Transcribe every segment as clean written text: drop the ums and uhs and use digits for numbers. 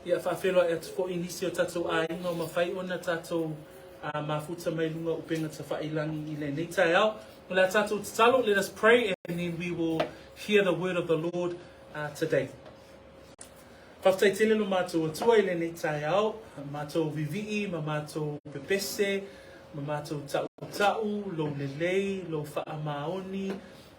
Ia, faafeiloai atu foi i nisi o tatou aiga ua mafai ona tatou mafuta mai luga o upega tafailagi i lenei taeao. O le a tatou tatalo, let us pray and then we will hear the word of the Lord today. Faafetai tele lo matou Atua i lenei taeao, matou vivii ma matou pepese, ma matou tautau, lou lelei, lou faamaoni,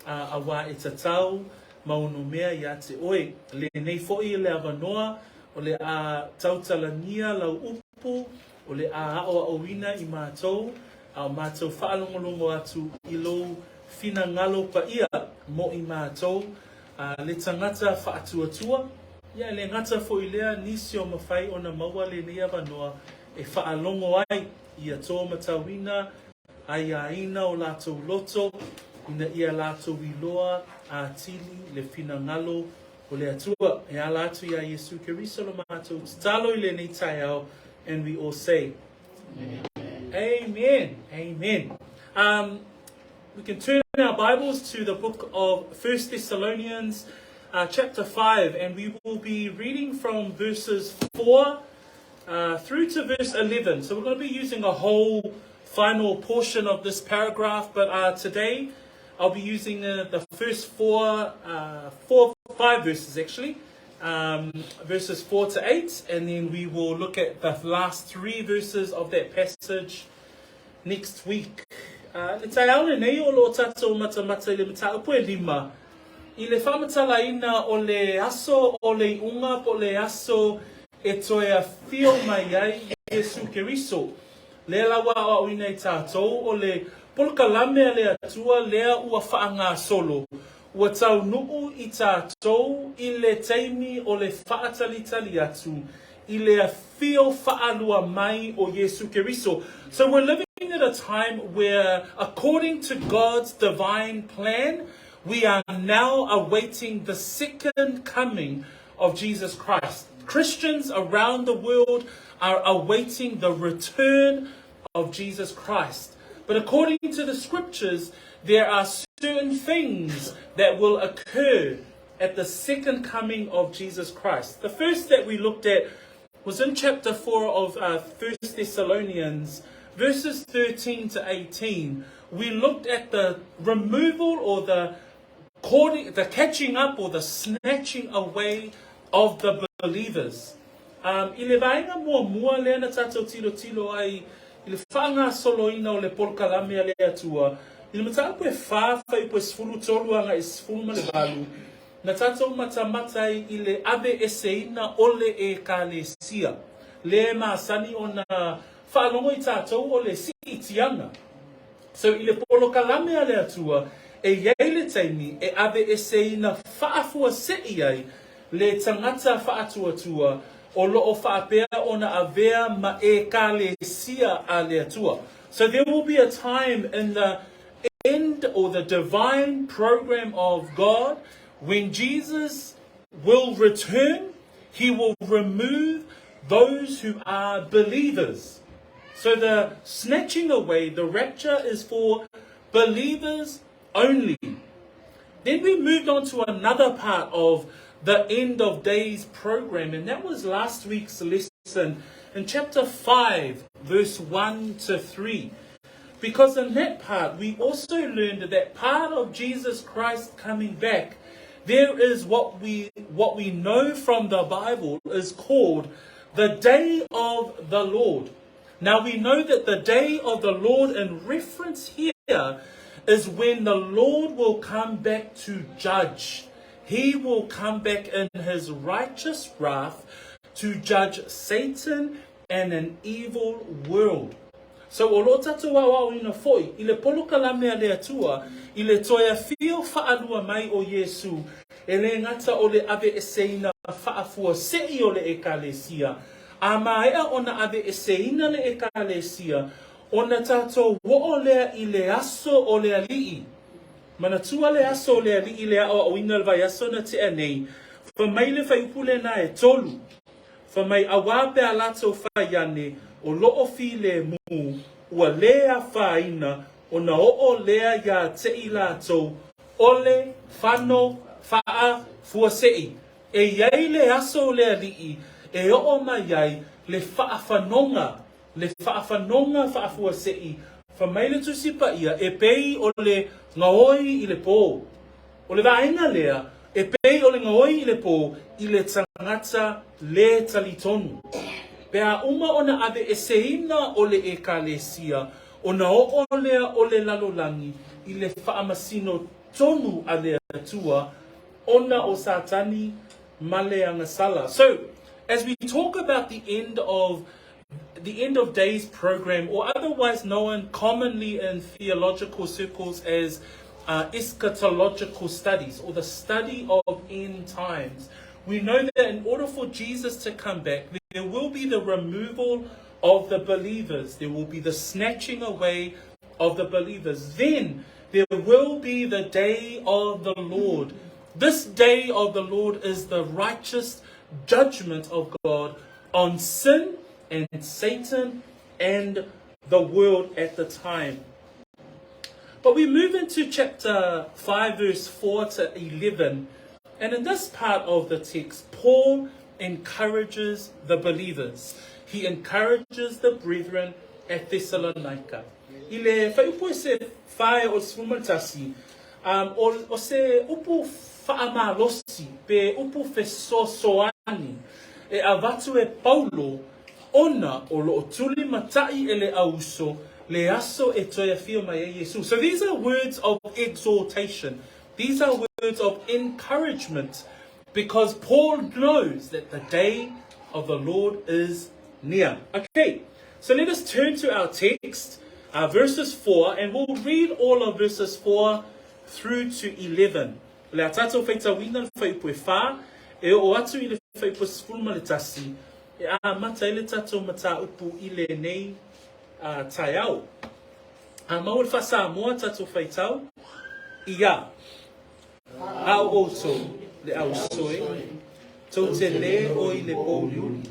auā e tatau ma onomea iā te oe. Lenei foi le avanoa o le a tautalagia lau upu, o le a aoaoina i matou, a o matou faalogologo atu i lou finagalo paia mo i matou, le tagata faatuatua, ia e le gata foi i lea nisi o mafai ona maua lenei avanoa e faalogo ai ia tō matauina aiaina o latou loto ina ia latou iloa atili le finagalo o le Atua. E ala atu iā Iesu Keriso lo matou tatalo i lenei taeao and we all say Amen. Amen. Amen. Um, we can turn our Bibles to the book of First Thessalonians, uh, chapter 5, and we will be reading from verses 4 uh, through to verse 11. So we're going to be using a whole final portion of this paragraph, but uh, today I'll be using uh, the first four, uh, four, five verses actually, um, verses 4 to 8, and then we will look at the last three verses of that passage next week. Uh, le taeao lenei o lo o tatou matamata i le mataupu e lima, i le faamatalaina o le aso o le iuga po o le aso e toe afio mai ai Iesu Keriso. Lea la ua aoaoina i tatou o le polokalame a le Atua lea ua faagasolo, ua taunuu i tatou i le taimi o le faatalitali atu i le afio faalua mai o Iesu Keriso. So we're living at a time where according to God's divine plan, we are now awaiting the second coming of Jesus Christ. Christians around the world are awaiting the return of Jesus Christ. But according to the scriptures, there are certain things that will occur at the second coming of Jesus Christ. The first that we looked at was in chapter 4 of uh, 1 Thessalonians, verses 13 to 18. We looked at the removal or the the catching up or the snatching away of the believers. Um, I le vaega muamua lea na tatou tilotilo ai i le faagasoloina o le polokalame a le Atua, i le mataupu e 4 fuaiupu e 13 agai 18, na tatou matamata ai i le aveeseina o le Ekalesia, lea e masani ona faalogo i tatou o le siitiaga. So i le polokalame a le Atua, e i ai le taimi e aveeseina faafuasei ai le tagata faatuatua o lo o faapea ona avea ma Ekalesia a le Atua. So there will be a time in the end or the divine program of God when Jesus will return, he will remove those who are believers. So the snatching away, the rapture is for believers only. Then we moved on to another part of the end of days program, and that was last week's lesson in chapter 5, verse 1 to 3. Because in that part, we also learned that part of Jesus Christ coming back, there is what we, what we know from the Bible is called the day of the Lord. Now we know that the day of the Lord in reference here is when the Lord will come back to judge. He will come back in his righteous wrath to judge Satan and an evil world. So o lo o tatou aoaoina foi i le polokalame a le Atua i le toe afio faalua mai o Iesu, e le gata o le aveeseina faafuasei o le Ekalesia, a maea ona aveeseina le Ekalesia, ona tatou oo lea i le aso o le Alii. Manatua le aso o le Alii le aoaoina le vaiaso na tea nei, fai mai le fuaiupu lena e tolu. Fai mai auā pe a latou fai ane o lo o filemu, ua lē afaina ona oo lea iā te i latou ʻole fano faa fuaseʻi. E i ai le aso o le Alii e oo mai ai le faafanoga, le faafanoga faafuasei, fai mai le Tusi Paia, e pei o le gaoi i le po. O le vaega lea, e pei o le gaoi i le po i le tagata lē talitonu. Pe a uma ona aveeseina o le Ekalesia, ona oo lea o le lalolagi i le faamasino tonu a le Atua ona o Satani ma le agasala. So, as we talk about the end of the end of days program, or otherwise known commonly in theological circles as eschatological studies, or the study of end times, we know that in order for Jesus to come back, there will be the removal of the believers. There will be the snatching away of the believers. Then there will be the day of the Lord. This day of the Lord is the righteous judgment of God on sin and Satan and the world at the time. But we move into chapter 5, verse 4 to 11. And in this part of the text, Paul encourages the believers. He encourages the brethren at Thessalonica. I le fuaiupu e se fa e oo i le 11, um, o, o se upu faamalosi pe upu fesoasoani e avatu e Paulo ona o loo tulimatai e le auuso le aso e toe afio mai ai Iesu. So these are words of exhortation. These are words of encouragement because Paul knows that the day of the Lord is near. Okay, so let us turn to our text, verses 4, and we'll read all of verses 4 through to 11. O le a tātou faitauina le fuaiupu e whā, e oo atu i le fuaiupu e 11, e amata ai le tātou mataupu i lenei uh, taeao. A maua le faa-Samoa tātou faitau, ia. A o outou, le ausoe, tou te lē o i le pōuliuli,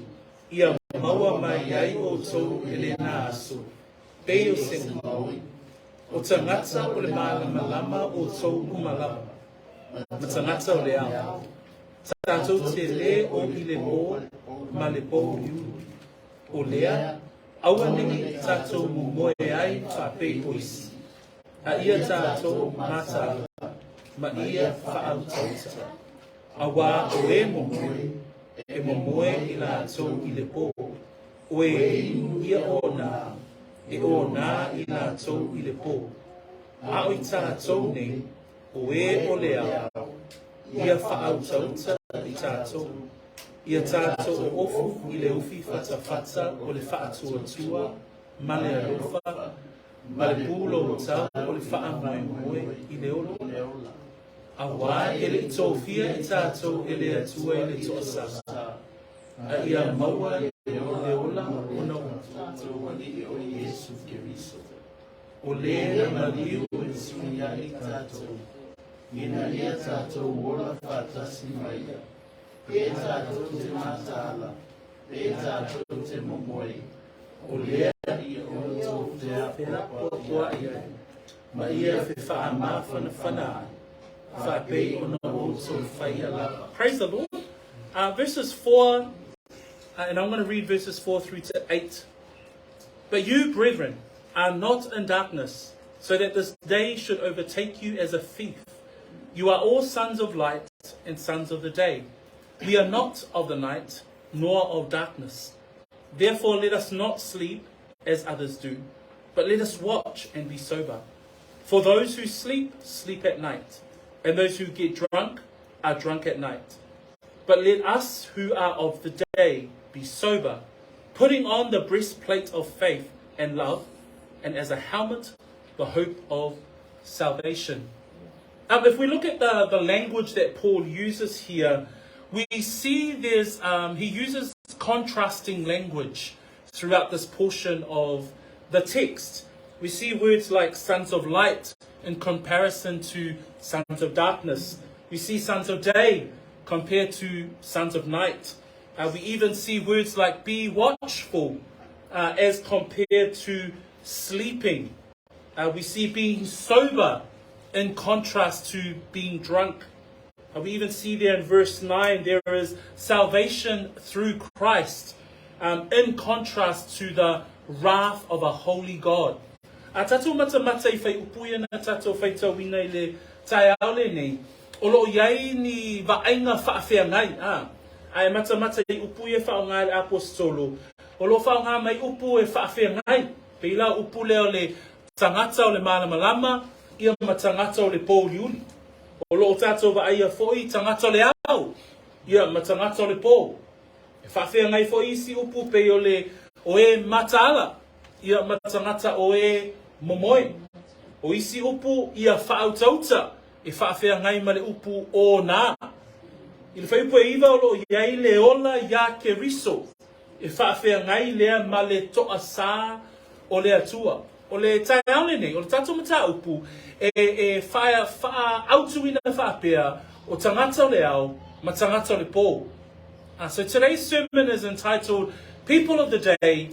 ia maua mai ai outou e lenā aso, pei o se gaoi, o tagata o le malamalama outou uma lava, ma tagata o le ao. Tatou te lē o i le pō ma le pōuliuli. O lea, aua nei tatou momoe ai faapei o isi, A ia tatou mataala, ma ia faautauta, auā o e momoe, e momoe i latou i le pō, o e inu ia onā, e onā i latou i le pō. A o i tatou nei, o e o le ao, ia faautauta i tatou, ia tatou ofu i le ufi fatafata o le faatuatua ma le alofa, Ma le pulou tau o le faamoemoe i le ola. Auā e le i tofia i tatou e le Atua i le toasā, a ia maua le ola ona o lo tatou Alii o Iesu Keriso, o le na maliu e sui ai tatou, ina ia tatou ola faatasi ma ia, pe tatou te mataala, pe tatou te momoe, o lea ia outou feapoapoa'i ai, ma ia fefaamafanafana ai, faapei ona outou faia lava. Praise the Lord. Verses 4, and I'm going to read verses 4 through to 8. But you, brethren, are not in darkness, so that this day should overtake you as a thief. You are all sons of light and sons of the day. We are not of the night, nor of darkness. Therefore, let us not sleep as others do, but let us watch and be sober. For those who sleep, sleep at night, and those who get drunk are drunk at night. But let us who are of the day be sober, putting on the breastplate of faith and love, and as a helmet, the hope of salvation. If we look at the, the language that Paul uses here, we see there's he uses contrasting language throughout this portion of the text. We see words like sons of light in comparison to sons of darkness. We see sons of day compared to sons of night. We even see words like be watchful as compared to sleeping. We see being sober in contrast to being drunk. We even see there in verse 9 there is salvation through Christ um, in contrast to the wrath of a holy God. A tatou matamata i whai upu ia na tatou whaitauina i le taeao lenei, o loo iai ni vaaiga faafeagai, a, a e matamata i upu ia e faaaoga e le Aposetolo, o loo faaaoga mai upu e faafeagai, pei la o upu lea o le tagata o le malamalama, ia ma tagata o le pōuliuli. O loo tatou vaaia foi tagata o le ao, ia ma tagata o le pō. E faafeagai foi isi upu pei o le o e mataala, ia ma tagata o e momoe. O isi upu ia faautauta e faafeagai ma le upu onā. I le fuaiupu e iva o lo o i ai le ola iā Keriso, e faafeagai lea ma le toasā o le Atua. O le taeao lenei, o le tatou mataupu e, e faaautuina faapea o tagata o le ao ma tagata o le pō. So today's sermon is entitled People of the Day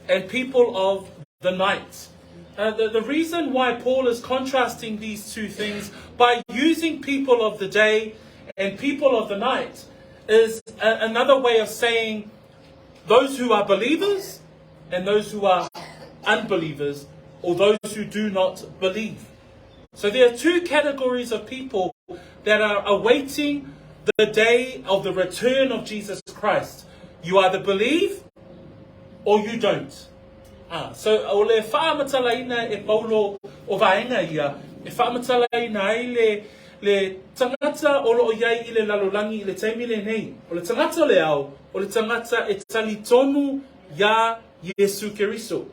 and People of the Night. Uh, the, the reason why Paul is contrasting these two things by using people of the day and people of the night is a, another way of saying those who are believers and those who are unbelievers or those who do not believe. So there are two categories of people that are awaiting the day of the return of Jesus Christ. You either believe or you don't. Ah, so o le faamatalaina e Paulo o vaega ia, e faamatalaina ai le, le tagata o loo iai i le lalolagi i le taimi lenei. O le tagata o le ao, o le tagata e talitonu iā Iesu Keriso.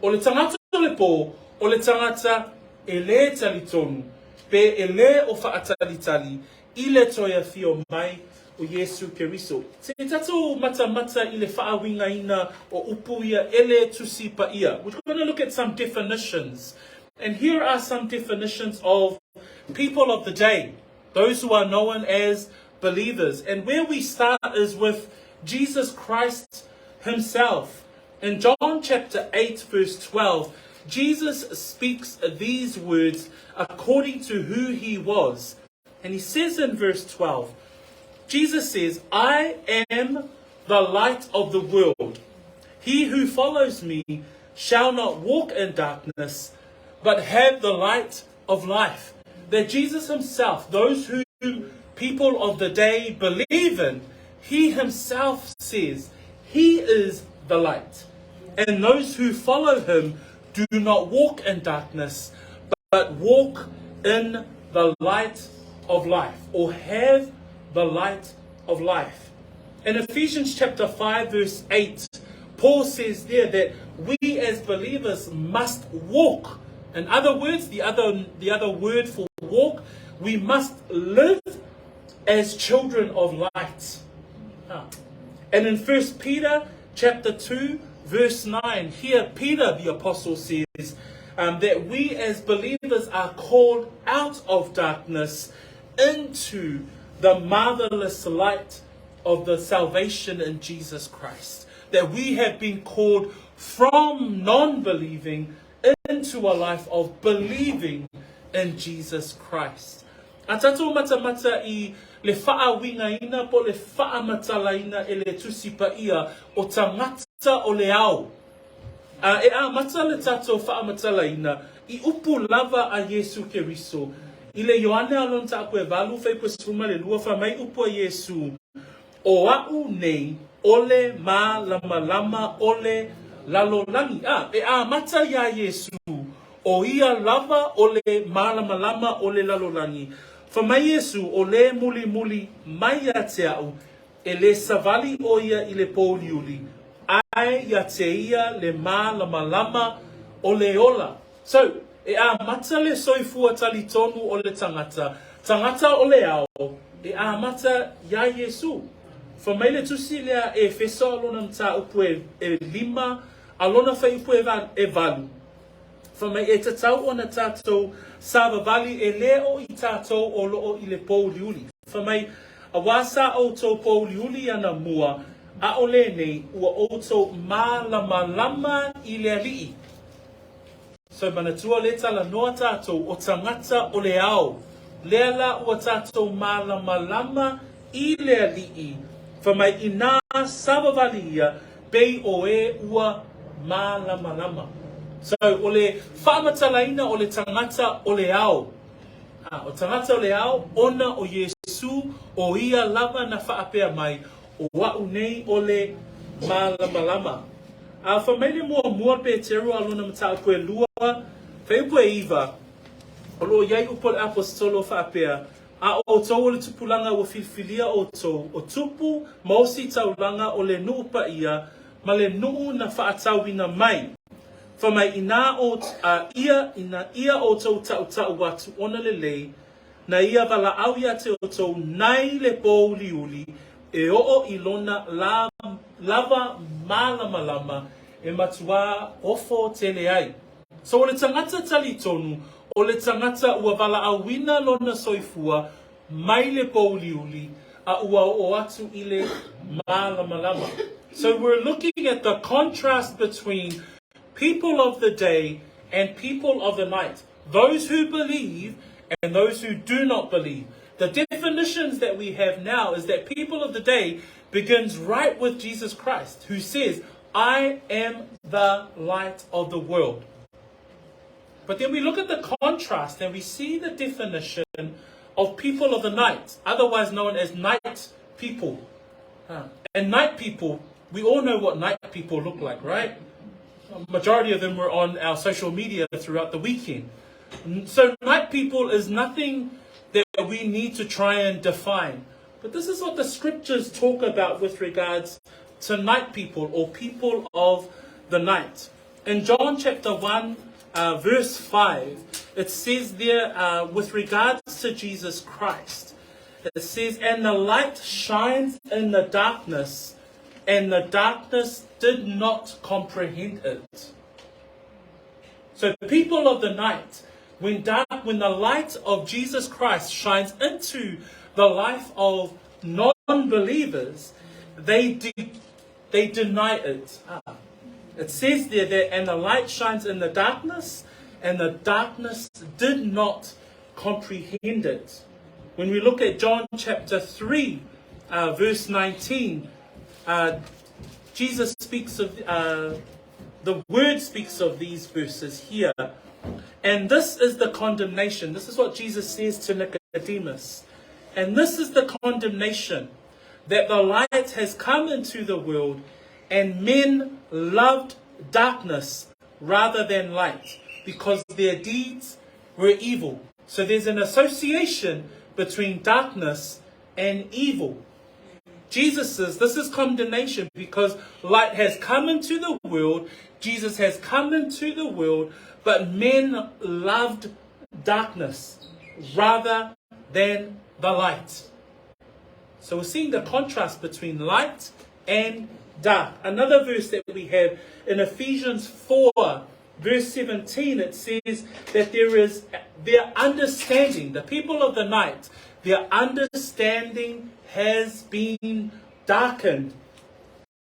O le tagata o le pō, o le tagata e lē talitonu, pe e lē o faatalitali i le toe afio mai o Iesu Keriso. Se tatou matamata i le faauigaina o upu ia e le Tusi Paia. We're going to look at some definitions. And here are some definitions of people of the day, those who are known as believers. And where we start is with Jesus Christ himself. In John chapter 8, verse 12, Jesus speaks these words according to who he was. And he says in verse 12, Jesus says, I am the light of the world. He who follows me shall not walk in darkness, but have the light of life. That Jesus himself, those who people of the day believe in, he himself says he is the light. And those who follow him do not walk in darkness, but walk in the light of life, or have the light of life. In Ephesians chapter 5, verse 8, Paul says there that we as believers must walk. In other words, the other, the other word for walk, we must live as children of light. And in 1 Peter chapter 2, verse 9, here Peter the apostle says um, that we as believers are called out of darkness into the marvelous light of the salvation in Jesus Christ. That we have been called from non believing into a life of believing in Jesus Christ. A tatou matamata i le faauigaina po o le faamatalaina e le Tusi Paia o tagata o le ao. A e amata le tatou faamatalaina i upu lava a Iesu Keriso. I le Ioane a lona taapu e valu fuaiupu e 12 fai mai upu a Iesu, O a'u nei o le mālamalama o le lalolagi. A e amata iā Iesu, o ia lava o le mālamalama o le lalolagi. Fai mai Iesu, o lē mulimuli mai ia te a'u, e lē savali ʻo ia i le pōuliuli, ae ia te ia le mālamalama o le ola. So, e amata le soifua talitonu o le tagata, tagata o le ao, e amata iā Iesū. Fai mai le tusi lea e Efeso a lona mataupu e, e lima, a lona fuaiupu e, e valu. Fai mai e tatau ona tatou savavali e lē o i tatou o loo i le pōuliuli. Fai mai, auā sa ʻoutou pōuliuli ana mua, ʻaʻole nei ua ʻoutou mālamalama i le Aliʻi. So manatua le talanoa tatou o tagata o le ao, Lea la ua tatou malamalama i le Alii, fai mai inā savavali ia, pei o e ua malamalama. So, o le faamatalaina o le tagata o le ao. A, o tagata o le ao, ona o Iesū, o ia lava na faapea mai, O a'u nei o le malamalama. A fai mai le muamua Peteru a lona mataupu e lua, fuaiupu e 9, o lo o i ai upu a le Aposetolo faapea, A o outou o le tupulaga ua filifilia outou, o tupu ma ositaulaga o le nuu paia ma le nuu na faatauina mai. Fai mai inā o, a, ia, ina ia outou taʻutaʻu atu ona lelei, na ia valaau iā te outou nai le pōuliuli e oo i lona lā lava malamalama e matuā ofo tele ai. So o le tagata talitonu, o le tagata ua valaauina lona soifua mai le pōuliuli a ua oo atu i le malamalama. So we're looking at the contrast between people of the day and people of the night. Those who believe and those who do not believe. The definitions that we have now is that people of the day begins right with Jesus Christ, who says, I am the light of the world. But then we look at the contrast and we see the definition of people of the night, otherwise known as night people. And night people, we all know what night people look like, right? Majority of them were on our social media throughout the weekend. So night people is nothing that we need to try and define. But this is what the scriptures talk about with regards to night people or people of the night. In John chapter 1, verse 5, it says there with regards to Jesus Christ, it says, And the light shines in the darkness, and the darkness did not comprehend it. So people of the night, when dark, when the light of Jesus Christ shines into the life of non-believers, they deny it. It says there that, and the light shines in the darkness, and the darkness did not comprehend it. When we look at John chapter 3, verse 19, Jesus speaks of, the word speaks of these verses here. And this is the condemnation. This is what Jesus says to Nicodemus. And this is the condemnation that the light has come into the world, and men loved darkness rather than light, because their deeds were evil. So there's an association between darkness and evil. Jesus says this is condemnation because light has come into the world. Jesus has come into the world, but men loved darkness rather than the light. So we're seeing the contrast between light and dark. Another verse that we have in Ephesians 4, verse 17, it says that there is their understanding, the people of the night, their understanding has been darkened.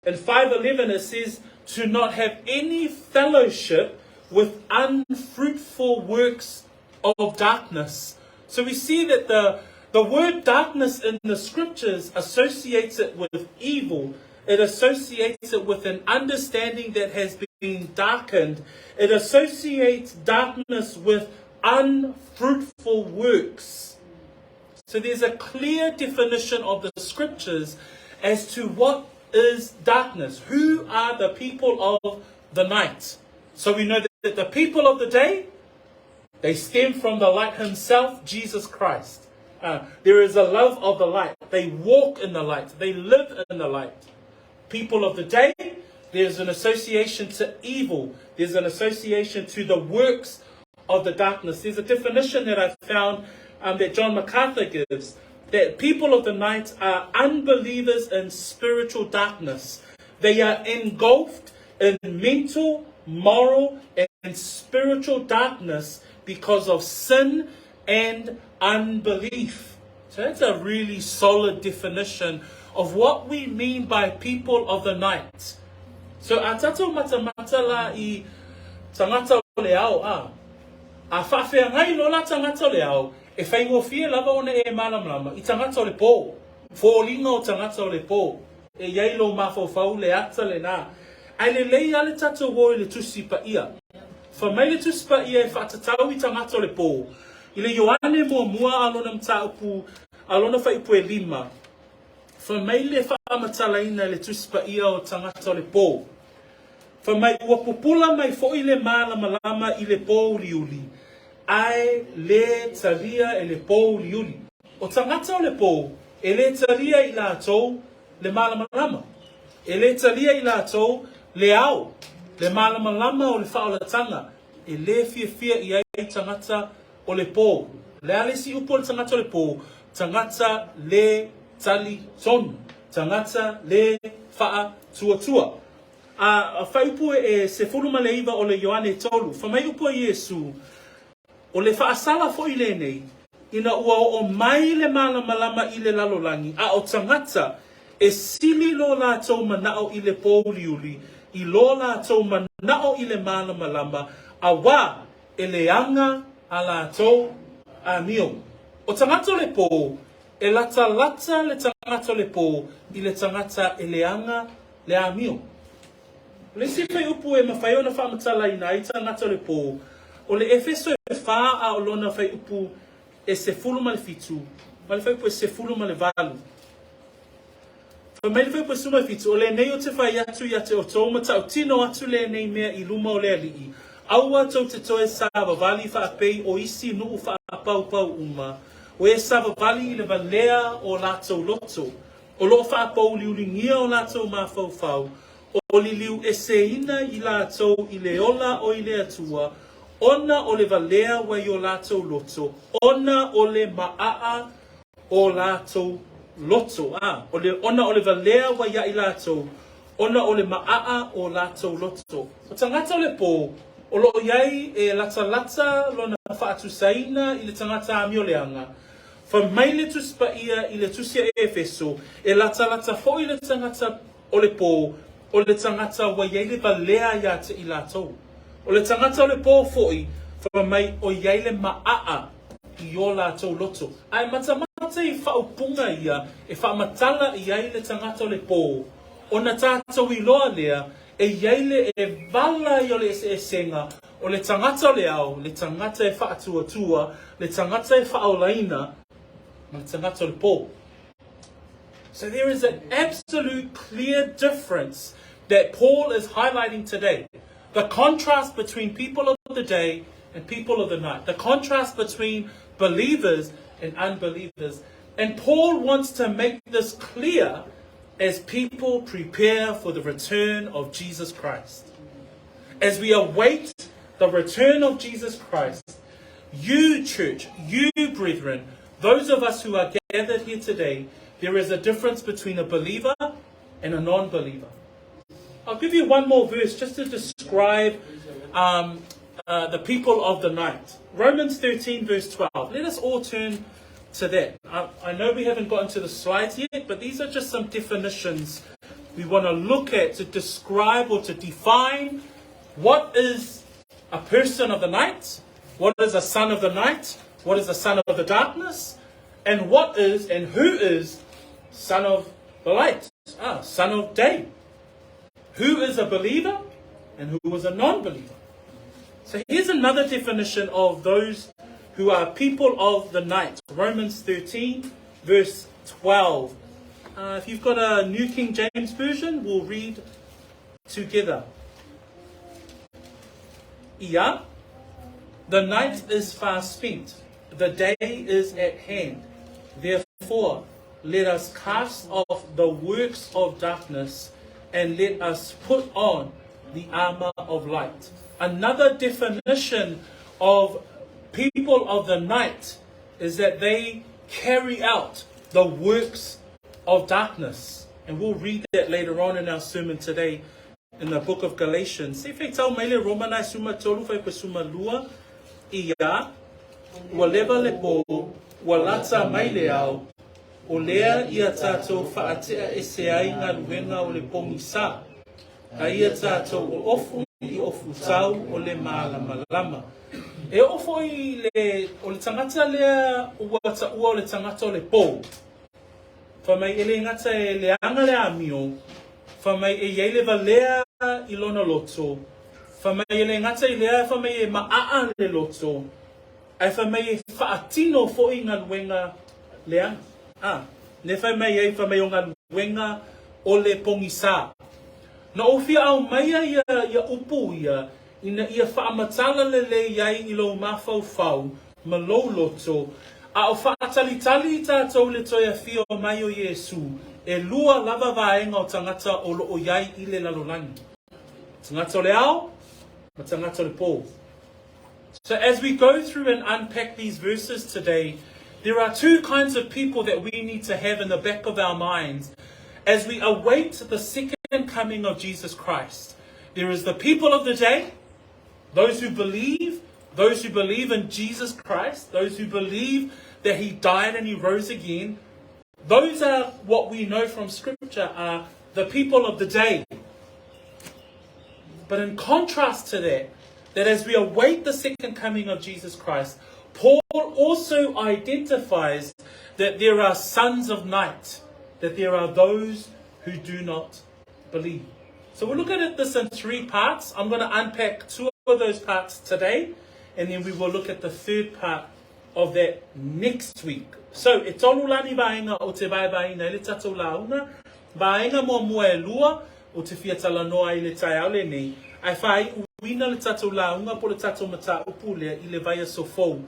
In 5:11 it says to not have any fellowship with unfruitful works of darkness. So we see that the word darkness in the scriptures associates it with evil. It associates it with an understanding that has been darkened. It associates darkness with unfruitful works. So there's a clear definition of the scriptures as to what is darkness. Who are the people of the night? So we know that the people of the day, they stem from the light himself, Jesus Christ. There is a love of the light. They walk in the light. They live in the light. People of the day, there's an association to evil. There's an association to the works of the darkness. There's a definition that I found that John MacArthur gives that people of the night are unbelievers in spiritual darkness. They are engulfed in mental, moral, and spiritual darkness because of sin and unbelief. So that's a really solid definition of what we mean by people of the night. So a tatou matamata la i tagata o le ao a. A faafeagai loa la tagata o le ao. E faigofie lava ona e malamalama i tagata o le pō, foliga o tagata o le pō, e i ai lou mafaufau le ata lena. Ae lelei lava le tatou o i le Tusi Paia. Fai mai le Tusi Paia e faatatau i tagata o le pō, i le Ioane muamua a lona mataupu a lona fuaiupu e lima, fai mai le faamatalaina e le Tusi Paia o tagata o le pō, Fai mai, ua pupula mai foi le malamalama i le pōuliuli, ae lē talia e le pōuliuli. O tagata o le pō, e lē talia i latou le malamalama. E lē talia i latou le ao, le malamalama o le faaolataga, e lē fiafia i ai tagata o le pō. O le a le isi upu o le tagata o le pō? Tagata lē talitonu, tagata lē faatuatua. A fuaiupu e 19 o le Ioane 3, fai mai upu a Iesu, O le faasala foi lenei, ina ua oo mai le malamalama i le lalolagi, a o tagata e sili lo latou manao i le pōuliuli, i lo latou manao i le malamalama, auā e leaga a latou amio. O tagata o le pō, e latalata le tagata o le pō i le tagata e leaga le amio. O le isi fuaiupu e mafai ona faamatalaina ai tagata o le pō, o le Efeso e 4 a o lona fuaiupu e 17 ma le fuaiupu e 18. Fai mai le fuaiupu e 17, O lenei ou te fai atu ia te outou ma tautino atu lenei mea i luma o le Alii, aua tou te toe savavali faapei o isi nuu faapaupau uma, o e savavali i le valea o latou loto, O lo o faapouliuligia o latou mafaufau, o liliu eseina i latou i le ola o i le Atua, ona o le valea ua i o latou loto, ona o le maaa o latou loto, a, o le, ona o le valea ua ia i latou, ona o le maaa o latou loto. O tagata o le pō, o lo o i ai e latalata lona faatusaina i le tagata amio leaga, Fai mai le Tusi Paia i le Tusi a Efeso, E latalata foi le tagata o le pō, o le tagata ua i ai le valea iā te i latou. O le tagata o le pō foi, fai mai o i ai le maaa i o latou loto. Ae matamata i faaupuga ia e faamatala i ai le tagata o le pō, ona tatou iloa lea e i ai le e vala ai o le eseesega o le tagata o le ao, le tagata e faatuatua, le tagata e faaolaina, ma le tagata o le pō. So there is an absolute clear difference that Paul is highlighting today. The contrast between people of the day and people of the night. The contrast between believers and unbelievers. And Paul wants to make this clear as people prepare for the return of Jesus Christ. As we await the return of Jesus Christ, you, church, you, brethren, those of us who are gathered here today, there is a difference between a believer and a non believer. I'll give you one more verse just to describe um, uh, the people of the night. Romans 13, verse 12. Let us all turn to that. I, I know we haven't gotten to the slides yet, but these are just some definitions we want to look at to describe or to define what is a person of the night, what is a son of the night, what is a son of the darkness, and what is and who is son of the light, ah, son of day. Who is a believer and who is a non believer. So here's another definition of those who are people of the night. Romans 13, verse 12. Uh, if you've got a New King James Version, we'll read together. Ia, the night is far spent, the day is at hand. Therefore, let us cast off the works of darkness and let us put on the armor of light. Another definition of people of the night is that they carry out the works of darkness. And we'll read that later on in our sermon today in the book of Galatians. Se faitau mai le Roma nai suma tolu fai pa suma lua ia ua leva le pō, ua lata mai le ao, o lea ia tātou faatea ese ai galuega o le pogisā. A ia tātou o ofu i ofu tau o le mālamalama. E oo foi i le, o le tagata lea ua taua o le tagata o le pō. Fai mai e le gata e leaga le amio, fai mai e i ai le valea i lona loto, fai mai e le gata i lea, fai mai e maaa le loto, ae fai mai e faatino foi galuega leaga. Ah, lea fai mai ai, fai mai o galuega o le pogisā. Na ou fia aumaia ia, ia upu ia, ina ia faamatala lelei ai i lou mafaufau ma lou loto, a o faatalitali tatou i le toe afio mai o Iesu, e lua lava vaega o tagata o loo i ai i le lalolagi. Tagata o le ao ma tagata o le pō. So as we go through and unpack these verses today, there are two kinds of people that we need to have in the back of our minds as we await the second coming of Jesus Christ. There is the people of the day, those who believe, those who believe in Jesus Christ, those who believe that he died and he rose again. Those are what we know from scripture are the people of the day. But in contrast to that, that as we await the second coming of Jesus Christ, Paul also identifies that there are sons of night, that there are those who do not believe. So we'll look at it this in three parts. I'm going to unpack two of those parts today, and then we will look at the third part of that next week. So, e tolu la ni vaega o te vaevaeina i le tatou lauga, vaega muamua e lua o te fia talanoa i le taeao lenei, ae faaiuina le tatou lauga po o le tatou mataupu lea i le vaiaso fou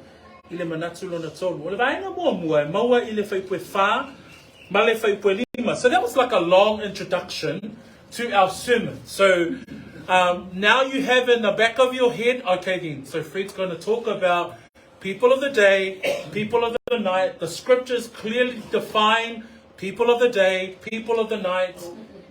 i le manatu lona tolu. O le vaega muamua e maua i le fuaiupu 4 ma le fuaiupu 5. So that was like a long introduction to our sermon. So now you have in the back of your head, okay then, so Fred's going to talk about people of the day, people of the night. The scriptures clearly define people of the day, people of the night.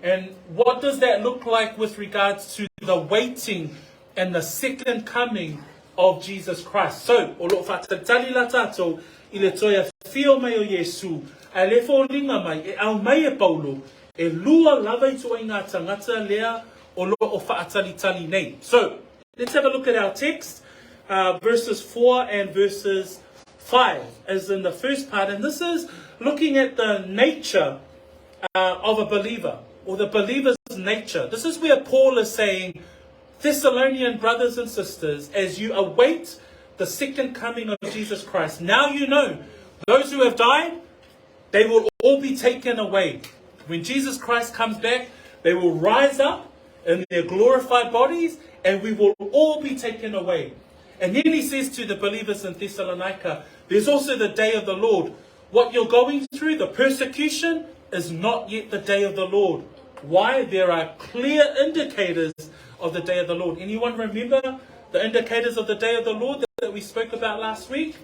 And what does that look like with regards to the waiting and the second coming of Jesus Christ? So, o loo faatalitali la tatou i le toe afio mai o Iesu, ae le foliga mai e aumai e Paulo, e lua lava ituaiga tagata lea o loo faatalitali nei. So, let's have a look at our text, verses 4 and verses 5, as in the first part. And this is looking at the nature of a believer, or the believer's nature. This is where Paul is saying, Thessalonian brothers and sisters, as you await the second coming of Jesus Christ, now you know those who have died, they will all be taken away. When Jesus Christ comes back, they will rise up in their glorified bodies and we will all be taken away. And then he says to the believers in Thessalonica, there's also the day of the Lord. What you're going through, the persecution, is not yet the day of the Lord. Why? There are clear indicators of the day of the Lord. Anyone remember the indicators of the day of the Lord that we spoke about last week?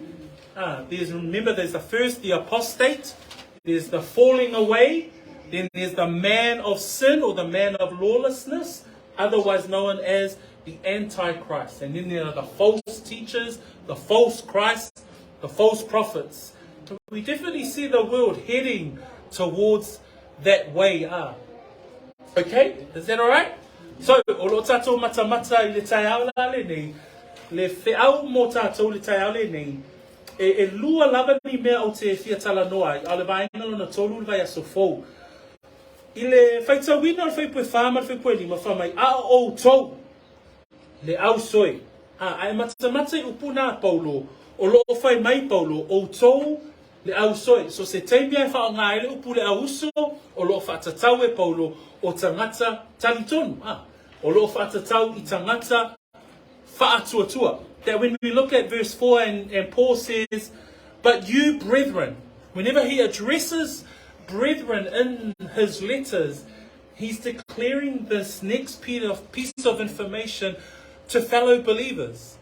There's remember there's the first, the apostate, there's the falling away, then there's the man of sin or the man of lawlessness, otherwise known as the Antichrist. And then there are the false teachers, the false Christ, the false prophets. So we definitely see the world heading towards that way. Okay, is that alright? So, o loo tatou matamata i le taeao la lenei, le feau mo tatou le taeao lenei, e lua lava ni mea o te fia talanoa ai, a o le vaega lona tolu le vaiaso fou. I le faitauina o le fuaiupu 4 ma le fuaiupu 5, fai mai, a o outou le ausoe. A, ae matamata i upu na a Paulo, o loo fai mai Paulo, outou le ausoe. So se taimi e faaaoga ai le upu le auuso, o loo faatatau e Paulo o tagata talitonu. A, o loo faatatau i tagata faatuatua. That when we look at verse 4 and Paul says, but you brethren, whenever he addresses brethren in his letters, he's declaring this next piece of information to fellow believers.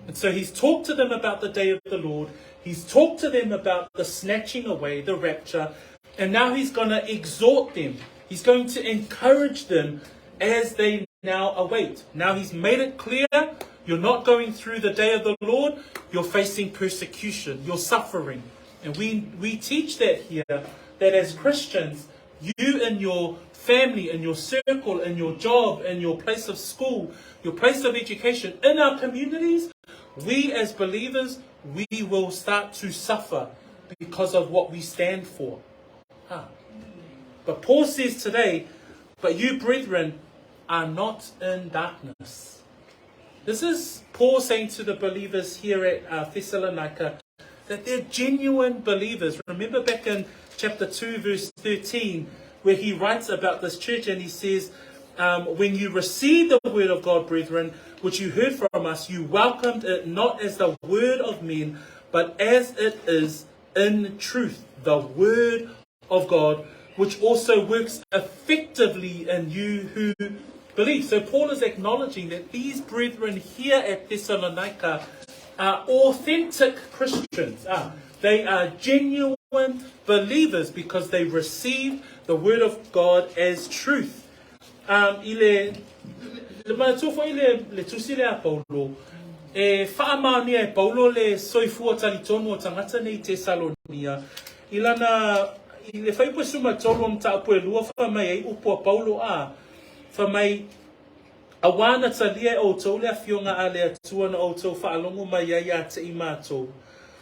And so he's talked to them about the day of the Lord. He's talked to them about the snatching away, the rapture. And now he's going to exhort them. He's going to encourage them as they now await. Now he's made it clear, you're not going through the day of the Lord. You're facing persecution. You're suffering. And we teach that here, that as Christians, you in your family, in your circle, in your job, in your place of school, your place of education, in our communities, we as believers, we will start to suffer because of what we stand for. Huh. But Paul says today, but you brethren are not in darkness. This is Paul saying to the believers here at uh, Thessalonica that they're genuine believers. Remember back in chapter 2, verse 13, where he writes about this church and he says, um, When you received the word of God, brethren, which you heard from us, you welcomed it not as the word of men, but as it is in truth, the word of God, which also works effectively in you who believe. So Paul is acknowledging that these brethren here at Thessalonica are authentic Christians. Ah, they are genuine believers because they received the word of God as truth. Um, i le, le manatua foi le, le tusi le a Paulo, e whaamaonia e Paulo le soifua talitonu o tangata nei Tesalonia, i lana, i le whaipu e suma tolu o mataupu e lua wha mai ai upu a Paulo a, wha mai, Auā na talia e ʻoutou le Afioga a le Atua na ʻoutou faalogo mai ai iā te i mātou.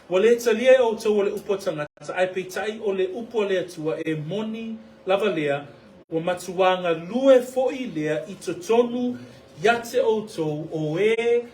Ua lē talia e ʻoutou o le upu a tagata, ae peitai o le upu a le Atua e moni lava lea, ua matuā galue foʻi lea i totonu iā te ʻoutou o e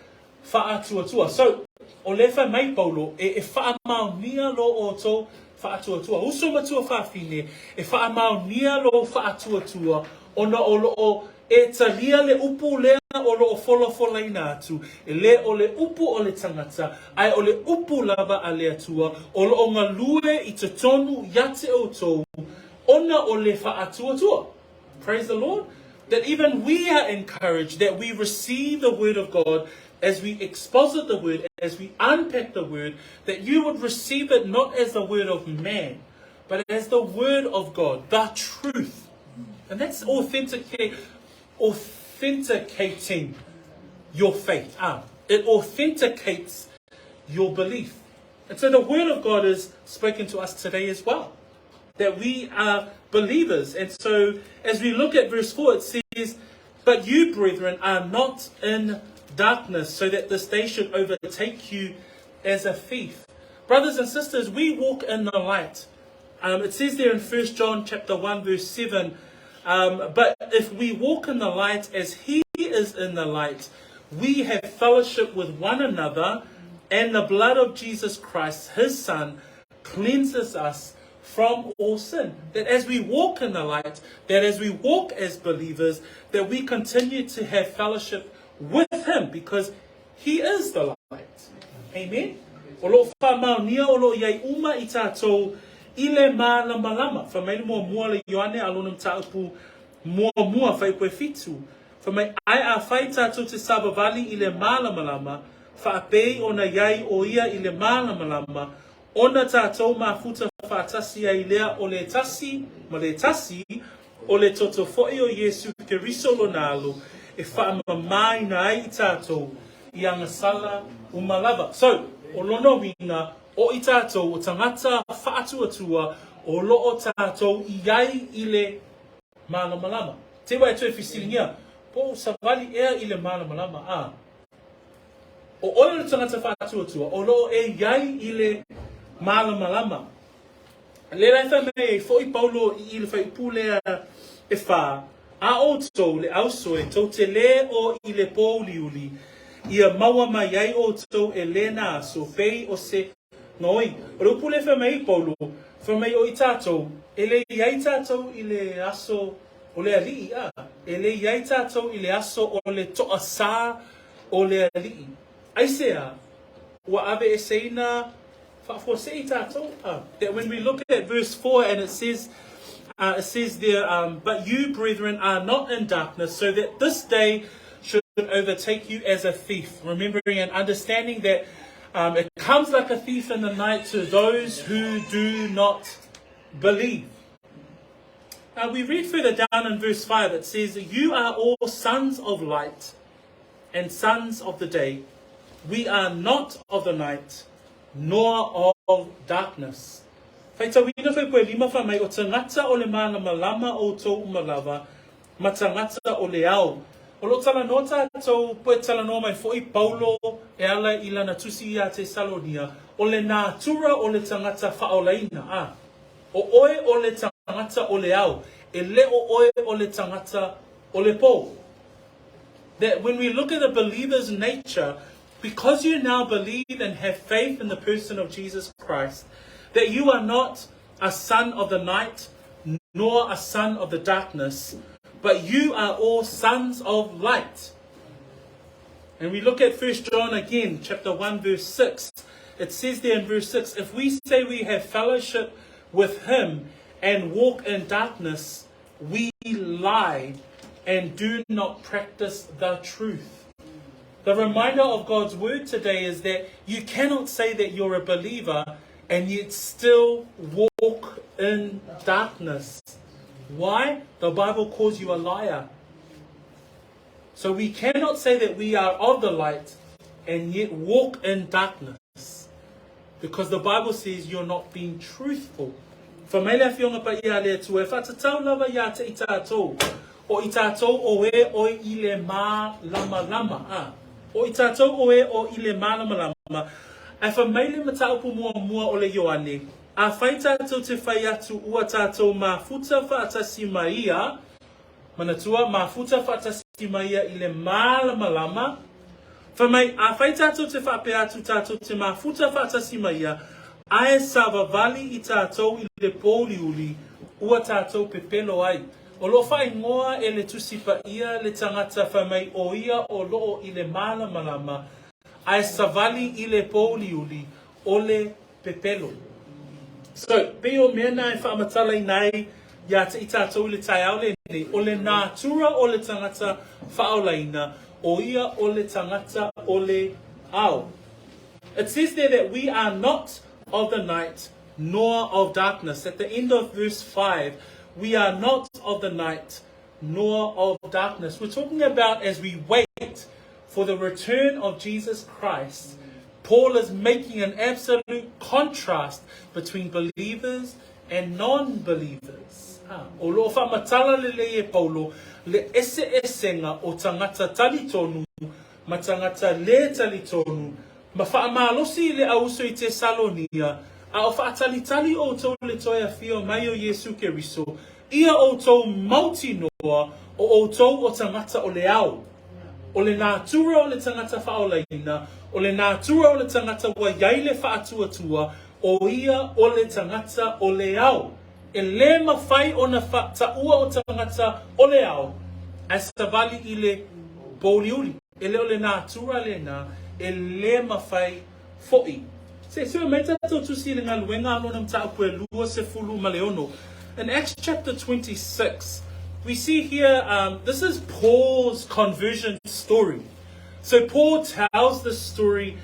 faatuatua. So, o le fai mai Paulo, e, e faamaonia lo ʻoutou faatuatua. Uso matua fafine, e faamaonia lou faatuatua ona o loo e talia le upu lea o loo folafolaina atu, e lē o le upu o le tagata, ae o le upu lava a le Atua, o loo galue i totonu ia te ʻoutou ona o le faatuatua. Praise the Lord. That even we are encouraged that we receive the word of God as we exposit the word, as we unpack the word, that you would receive it not as the word of man, but as the word of God, the truth. And that's authenticate, authenticating your faith. Ah, it authenticates your belief. And so the word of God is spoken to us today as well. That we are believers. And so as we look at verse 4, it says, But you, brethren, are not in darkness, so that this day should overtake you as a thief. Brothers and sisters, we walk in the light. Um, it says there in 1 John chapter 1, verse 7, um, but if we walk in the light as he is in the light, we have fellowship with one another, and the blood of Jesus Christ, his Son, cleanses us from all sin. That as we walk in the light, that as we walk as believers, that we continue to have fellowship with him because he is the light. Amen. O loo whaamaonia o loo iai uma i tātou i le mālamalama. Wha mai le muamua le Ioane a lona mataupu muamua whaipu e fitu. Wha mai ai a whai tātou te savavali i le mālamalama, whaapei ona iai o ia i le mālamalama, ona tātou mafuta whaatasi ai lea o le tasi ma le tasi, o le toto foʻi o Iesu Keriso lona alo e faamamāina ai i tātou i agasala uma lava. So, o lona uiga, o i tātou o tagata faatuatua o loo tātou i ai i le malamalama. Te wā e toe fesiligia, po o savali ea i le malamalama, a o oe o le tagata faatuatua o loo e iai i le malamalama. Le la e fai mai ai foʻi Paulo i i le faaiupu lea e whā, a ʻoutou le ausoe tou te lē o i le pōuliuli, ia maua mai ai ʻoutou e lena aso pei o se gaoi. O le upu lea e fai mai ai Paulo, fai mai o i tātou, e lē iai tātou i le aso o le aliʻi, a, e lē iai tātou i le aso o le toʻasā o le aliʻi. Aisea, ua aveeseina faafuasei tātou? A, that when we look at verse 4 and it says, uh, it says there, um, but you, brethren, are not in darkness, so that this day should overtake you as a thief. Remembering and understanding that um, it comes like a thief in the night to those who do not believe. Uh, we read further down in verse 5, it says, You are all sons of light and sons of the day. We are not of the night, nor of darkness. Faitauina Fuaiupue 5 fai mai, O tagata o le malamalama outou uma lava, ma tagata o le ao. O lo o talanoa tatou, po e talanoa mai foi Paulo e ala i lana tusi iā Tesalonia, o le natura o le tagata faaolaina, a. O oe o le tagata o le ao, e le o oe o le tagata o le po. That when we look at a believer's nature, because you now believe and have faith in the person of Jesus Christ, that you are not a son of the night, nor a son of the darkness, but you are all sons of light. And we look at 1 John again, chapter 1, verse 6. It says there in verse 6, if we say we have fellowship with him and walk in darkness, we lie and do not practice the truth. The reminder of God's word today is that you cannot say that you're a believer and yet still walk in darkness. Why? The Bible calls you a liar. So we cannot say that we are of the light and yet walk in darkness. Because the Bible says you're not being truthful. Fai mai le Afioga Paia a le Atua, e faatatau lava iā te i tātou, o i tātou o e oi i le mālamalama, ā, o i tātou o e o i le mālamalama, ae fai mai le mataupu muamua o le Ioane, Afai tātou te whai atu ua tātou mafuta faatasi ma ia, Manatua, mafuta faatasi ma ia i le mālamalama, Fai mai, afai tātou te faapea atu tātou te mafuta faatasi ma ia, ae savavali i tātou i le pōuliuli, ua tātou pepelo ai. O loo faaigoa e le Tusi Paia le tagata fai mai o ia o loo i le mālamalama, ae savali i le pōuliuli, o le pepelo. So, pei o mea na e faamatalaina ai iā te i tātou i le taeao lenei, o le natura o le tagata faaolaina, o ia o le tagata o le ao. It says there that we are not of the night nor of darkness. At the end of verse 5, we are not of the night nor of darkness. We're talking about as we wait for the return of Jesus Christ, Paul is making an absolute contrast between believers and non-believers. Ah, o loo faamatala lelei e Paulo le eseesega o tagata talitonu ma tagata lē talitonu, ma faamalosi i le auuso i Tesalonia, a o faatalitali outou i le toe afio mai o Iesu Keriso, ia outou mautinoa o outou o tagata o le ao. O le natura o le tagata faaolaina, o le natura o le tagata ua iai le faatuatua, o ia o le tagata o le ao. E lē mafai ona taua o tagata o le ao ae savali i le pōuliuli. E le o le natura lena, e lē mafai foʻi. Se i sue mai tatou tusi i le galuega a lona mataupu e 26. In Acts chapter 26, we see here, this is Paul's conversion story. So Paul tells this story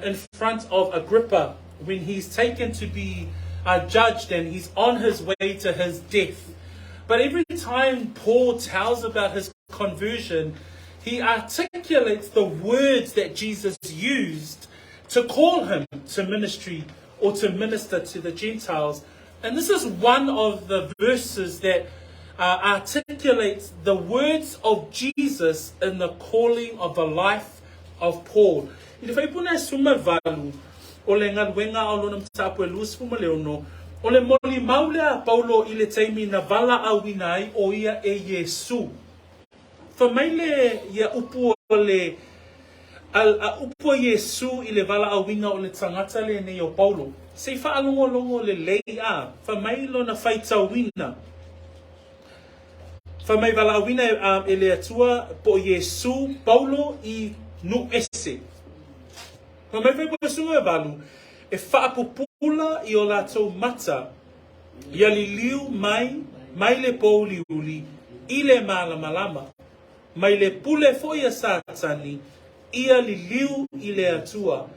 in front of Agrippa when he's taken to be judged and he's on his way to his death. But every time Paul tells about his conversion, he articulates the words that Jesus used to call him to ministry or to minister to the Gentiles. And this is one of the verses that articulates the words of Jesus in the calling of the life of Paul. I le Fuaipuna e 18, o le galuega a lona mataupu e 26, o le molimau lea a Paulo i le taimi na valaauina ai o ia e Iesu. Fai mai le ia upu o le a, a upu a Iesu i le valaauina o le tagata lenei o Paulo. Se i faalogologo lelei a, fai mai lona faitauina. Fai mai valaauina e, a, e le Atua po o Iesu Paulo i Nu'u Ese. Fai mai Fuaiupue 18, e faapupula i o latou mata ia liliu mai mai le pōuliuli i le malamalama, mai le pule foi a Satani ia liliu i le Atua,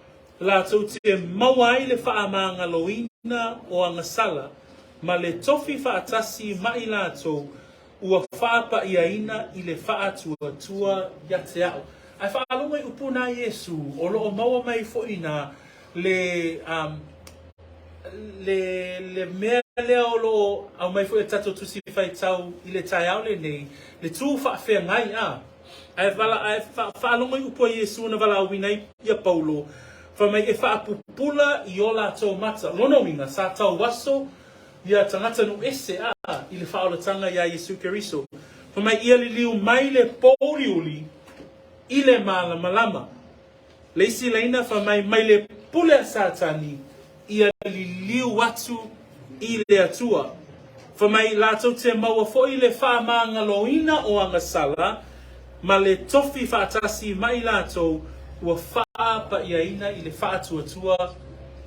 latou te maua ai le faamagaloina o agasala ma le tofi faatasi ma i latou ua faapaiaina i le faatuatua ia te a'u. Ae faalogo i upu na Iesu, o loo maua mai foi na le um, le, le mea lea o lo o aumai foi e tatou tusi faitau i le taeao lenei, le tū faafeagai, a. Ae, vala, ae fa, faalogo i upu a Iesu na valaauina ai ia Paulo, fai mai e faapupula i o latou mata. Lona uiga, sa tauaso ia tagata nuu ese, a, i le faaolataga iā Iesu Keriso. Fai mai ia liliu mai le pōuliuli i le malamalama. Le isi laina fai mai, mai le pule a Satani ia liliu atu i le Atua. Fai mai latou te maua foi le faamagaloina o agasala ma le tofi faatasi ma i latou ua faapaiaina i le faatuatua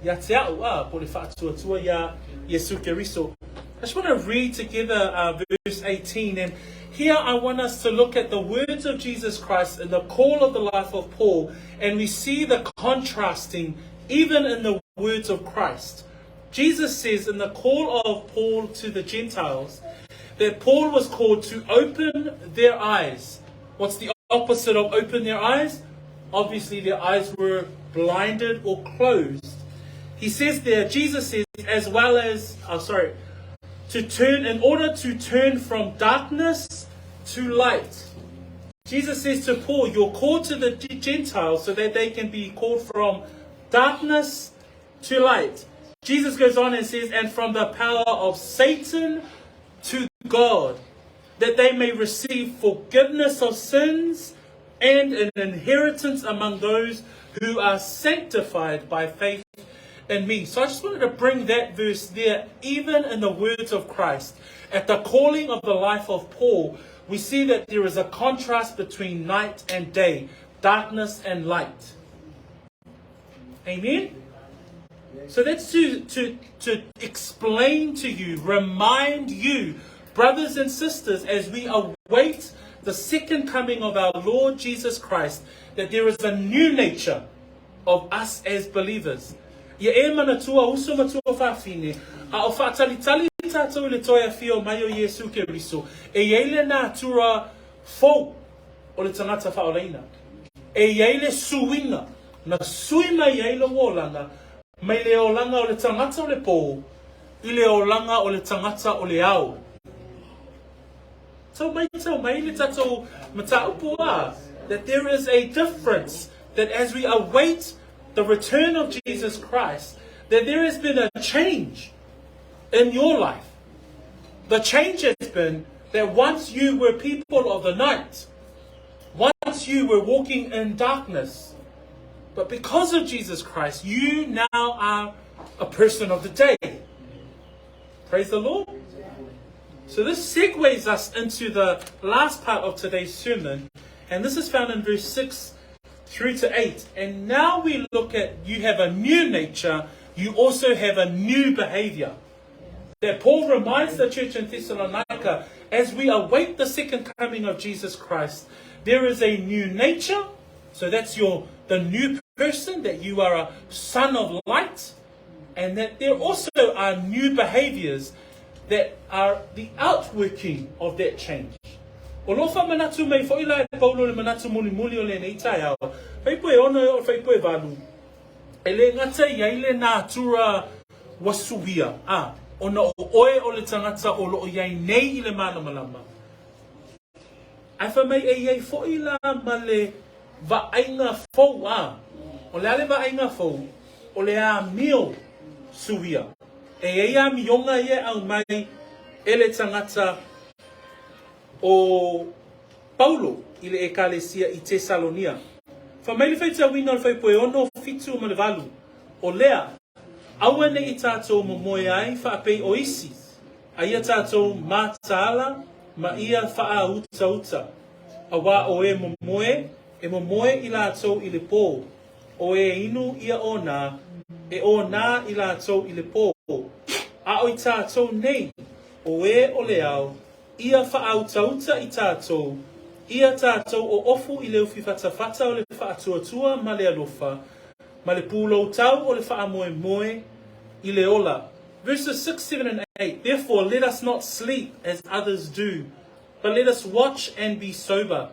ia te a'u, a, po o le faatuatua iā Iesu Keriso. I just want to read together uh, verse 18 and here I want us to look at the words of Jesus Christ in the call of the life of Paul and we see the contrasting even in the words of Christ. Jesus says in the call of Paul to the Gentiles that Paul was called to open their eyes. What's the opposite of open their eyes? Obviously, their eyes were blinded or closed. He says there, Jesus says, as well as, oh, sorry, to turn, in order to turn from darkness to light. Jesus says to Paul, You're called to the Gentiles so that they can be called from darkness to light. Jesus goes on and says, And from the power of Satan to God, that they may receive forgiveness of sins and an inheritance among those who are sanctified by faith in me. So I just wanted to bring that verse there, even in the words of Christ. At the calling of the life of Paul, we see that there is a contrast between night and day, darkness and light. Amen? So that's to, to, to explain to you, remind you, brothers and sisters, as we await the second coming of our Lord Jesus Christ, that there is a new nature of us as believers. Ia e manatua uso matua fafine, a o faatalitali tatou i le toe afio mai o Iesu Keriso, e iai le natura fou o le tagata faaolaina. E iai le suiga na sui mai ai lou olaga mai le olaga o le tagata o le pō i le olaga o le tagata o le ao. Tau mai, tau mai le tatou mataupu a, that there is a difference that as we await the return of Jesus Christ, that there has been a change in your life. The change has been that once you were people of the night, once you were walking in darkness, but because of Jesus Christ, you now are a person of the day. Praise the Lord. So this segues us into the last part of today's sermon, and this is found in verse 6 through to 8. And now we look at you have a new nature, you also have a new behavior. That Paul reminds the church in Thessalonica as we await the second coming of Jesus Christ, there is a new nature. So that's your the new person that you are a son of light and that there also are new behaviors that are the outworking of that change. O lo whamanatu mai fo'i la e Paulo le manatu mulimuli o lenei taeao, faipu e ono e o faipu e valu, e le gata i ai le natura ua suia, a, ona o oe o le tagata o loo iai nei i le malamalama. Ae fai mai e iai fo'i la ma le vaaiga fou, a, o le a le vaaiga fou? O le amio suia. E iai amioga ia e aumai e le tagata o Paulo i le Ekalesia i Tesalonia. Fai mai le faitauina o le fuaiupu e ono, fitu ma le valu, o lea, aua nei i tatou momoe ai faapei o isi, a ia tatou mataala ma ia faautauta, auā o e momoe, e momoe i latou i le pō, o e inu ia onā, e onā i latou i le pō, a o i tatou nei, o e o le ao, ia faautauta i tatou, ia tatou oofu i le ufifatafata o le faatuatua ma le alofa, ma le puloutau o le faamoemoe i le ola. Verses 6, 7 and 8. Therefore, let us not sleep as others do, but let us watch and be sober.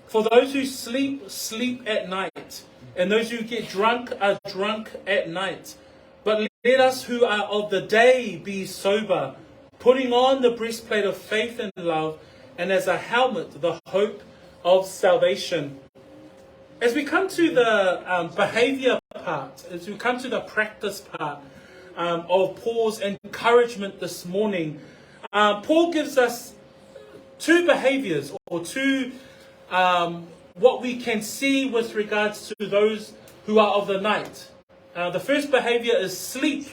For those who sleep, sleep at night, and those who get drunk are drunk at night. But let us who are of the day be sober, putting on the breastplate of faith and love, and as a helmet the hope of salvation. As we come to the um, behavior part, as we come to the practice part um, of Paul's encouragement this morning, um, Paul gives us two behaviors or two um, what we can see with regards to those who are of the night. Uh, the first behavior is sleep.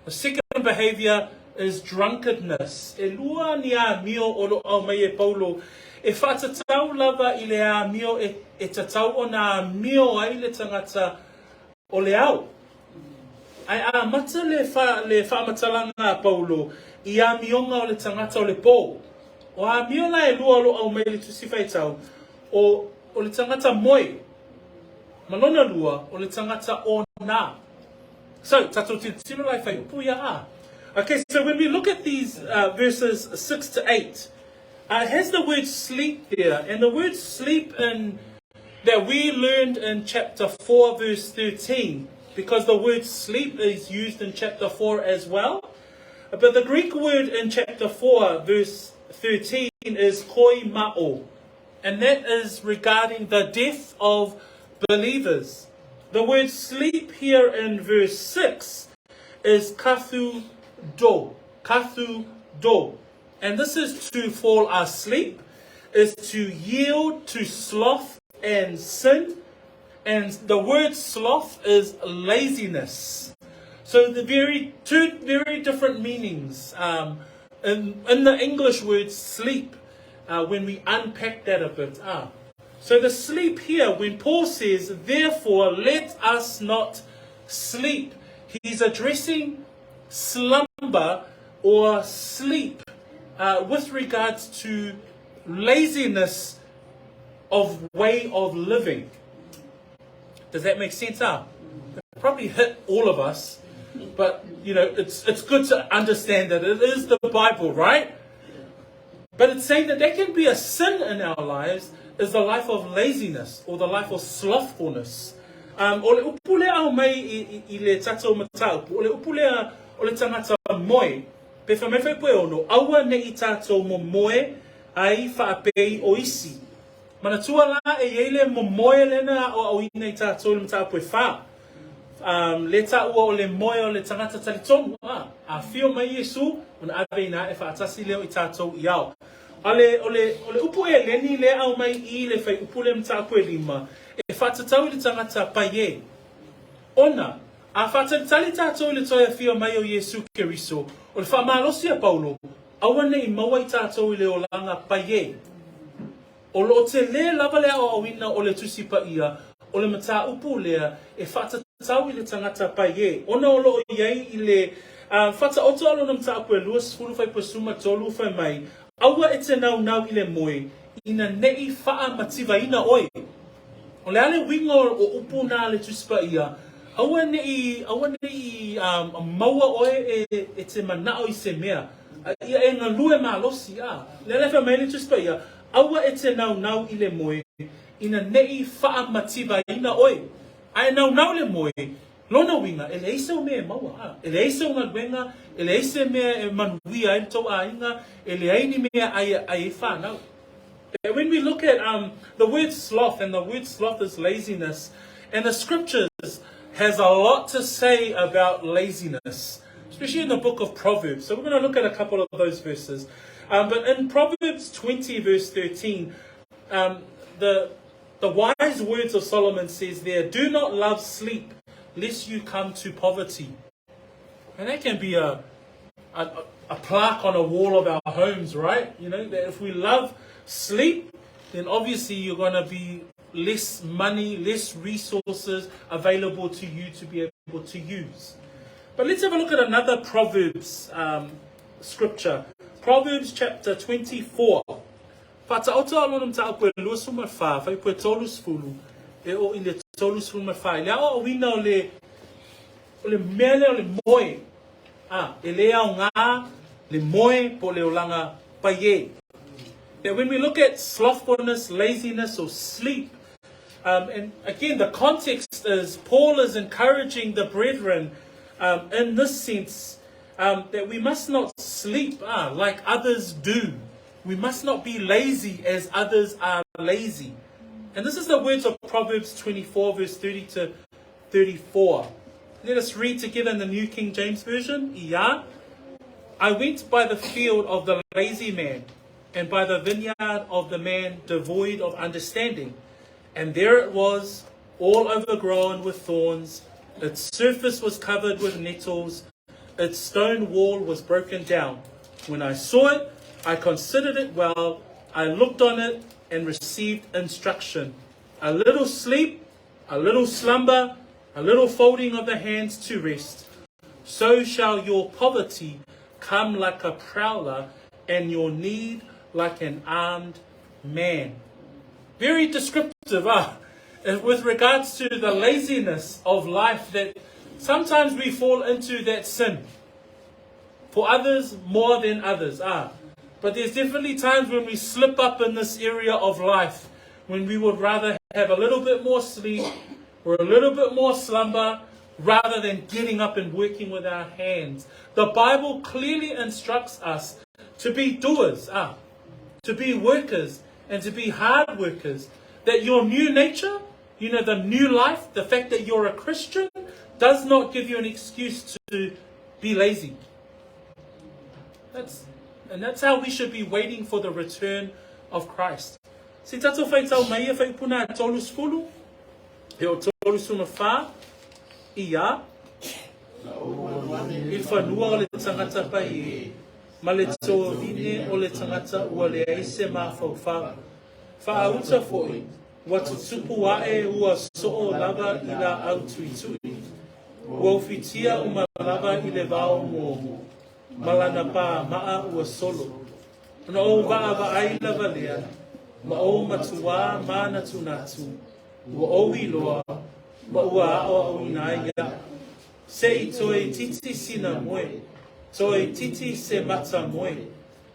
The second behavior is drunkenness. E lua ni amio o lo au mai e Paulo. E whaatatau lava i le amio e, e tatau o nā amio ai le tangata o le ao. Ae amata le, wha, le whaamatalaga a Paulo i amioga o le tangata o le pō. O amio la e lua o lo au mai le tusi whaitau, o, o le tangata moe, Ma lona lua, o le tangata o nā. So, tātou tilotilo la i whaiupu ia a. Okay, so when we look at these uh, verses 6 to 8, uh, it has the word sleep there. And the word sleep in that we learned in chapter 4, verse 13, because the word sleep is used in chapter 4 as well. But the Greek word in chapter 4, verse 13 is koimao. And that is regarding the death of believers. The word sleep here in verse 6 is kathu do. Kathu do. And this is to fall asleep, is to yield to sloth and sin. And the word sloth is laziness. So the very two very different meanings um, in, in the English word sleep uh, when we unpack that a bit. Ah. So the sleep here, when Paul says, therefore let us not sleep, he's addressing slumber or sleep uh, with regards to laziness of way of living. Does that make sense? Ah? It probably hit all of us, but you know, it's, it's good to understand that it is the Bible, right? But it's saying that there can be a sin in our lives is the life of laziness or the life of slothfulness. Um, o le upu lea au mai i, i, i le tatou mataupu, o le upu lea o le tangata moe, pe wha mai whai ono, aua ne i tātou mo moe ai whaapei o isi. Manatua la e iai le momoe lena o au ina i tātou le mataupu e wha. Um, le taua o le moe o le tangata talitonu, a, a whio mai Iesu, ona ave ina e whaatasi leo i tātou i ao. A le, o le, o le upu e leni le au mai i le whai upu le mataupu e lima, e whaatatau i le tangata pai e. Ona, a whaatalitali tātou i le toe whio mai o Iesu Keriso, o le whaamalosi a Paulo, aua nei maua i tātou i le olanga pai e. O lo o tele lava le aoaoina o le Tusi Paia, o le mataupu lea e faatatau i le tagata pai e, ona o lo o i ai i le Fataoto a lona mataupu e 20 faipasuma tolu fai mai, Aua e te naunau i le moe, ina nei faamativaina oe. O le a le uiga o upu na a le Tusi Paia, aua nei, aua nei maua oe e, e te manao i se mea, a ia e galue malosi, a. Lea la e fai mai le Tusi Paia, aua e te naunau i le moe, ina nei faamativaina oe. A e naunau i le moe, lona uiga, e leai sau mea e maua, a. E leai sau galuega, e leai se mea e manuia ai le tou aiga, e leai ni mea ai ai e whanau. When we look at um, the word sloth, and the word sloth is laziness, and the scriptures has a lot to say about laziness, especially in the book of Proverbs. So we're going to look at a couple of those verses. Um, but in Proverbs 20, verse 13, um, the, the wise words of Solomon says there, Do not love sleep, lest you come to poverty. And that can be a, a, a plaque on a wall of our homes, right? You know, that if we love sleep, then obviously you're going to be less money, less resources available to you to be able to use. But let's have a look at another Proverbs um, scripture. Proverbs chapter 24. Faataoto a lona mataupu e 24, faaiupu e 30, e oo i le 34. I le aoaoina o le, o le mea lea o le moe, a, e le aogā le moe po o le olaga paiē. That when we look at slothfulness, laziness or sleep, um, and again the context is Paul is encouraging the brethren in this sense that we must not sleep like others do. We must not be lazy as others are lazy. And this is the words of Proverbs 24, verse 30 to 34. Let us read together in the New King James Version. Yeah. I went by the field of the lazy man, and by the vineyard of the man devoid of understanding. And there it was, all overgrown with thorns. Its surface was covered with nettles. Its stone wall was broken down. When I saw it, I considered it well. I looked on it and received instruction. A little sleep, a little slumber, a little folding of the hands to rest. So shall your poverty come like a prowler and your need like an armed man. Very descriptive, ah, with regards to the laziness of life that sometimes we fall into that sin. For others, more than others, ah. But there's definitely times when we slip up in this area of life, when we would rather have a little bit more sleep or a little bit more slumber rather than getting up and working with our hands. The Bible clearly instructs us to be doers, to be workers, and to be hard workers. That your new nature, you know, the new life, the fact that you're a Christian, does not give you an excuse to be lazy. That's, and that's how we should be waiting for the return of Christ. Se tatou faitau mai e faipuna a tolu sefulu, e o tolu suma whā, ia, i whanua o le tangata pai e, ma le tōvine o le tangata ua leai se mafaufau. Faauta foʻi, ua tutupu aʻe ua soo lava i laau tuitui. Ua ufitia uma lava i le vao momo, ma lana pāmaa ua solo. Ona ou vaavaai lava lea, ma ou matuā mānatunatu, ua ou iloa, ma ua aʻoaʻoina ai iaʻu. Se i toe itiiti sina moe, toe itiiti se mata moe,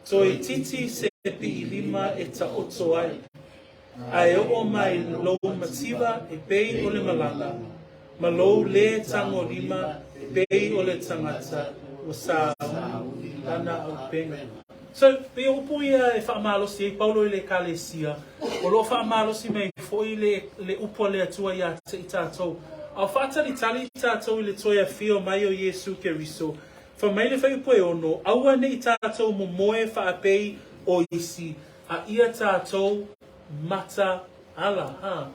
toe itiiti se piʻilima e taoto ai. A e oo mai lou mativa e pei o le malala, ma lou lē tagolima e pei o le tagata ua sauni lana aupega. So, pei o upu ia e faamalosi ai Paulo i le Ekalesia, o lo o faamalosi mai foi le, le upu a le Atua iā te i tātou. A o faatalitali tātou i le toe afio mai o Iesu Keriso, fai mai le fuaiupu e ono, aua ne i tātou momoe faapei o isi, a ia tātou mataala. Huh?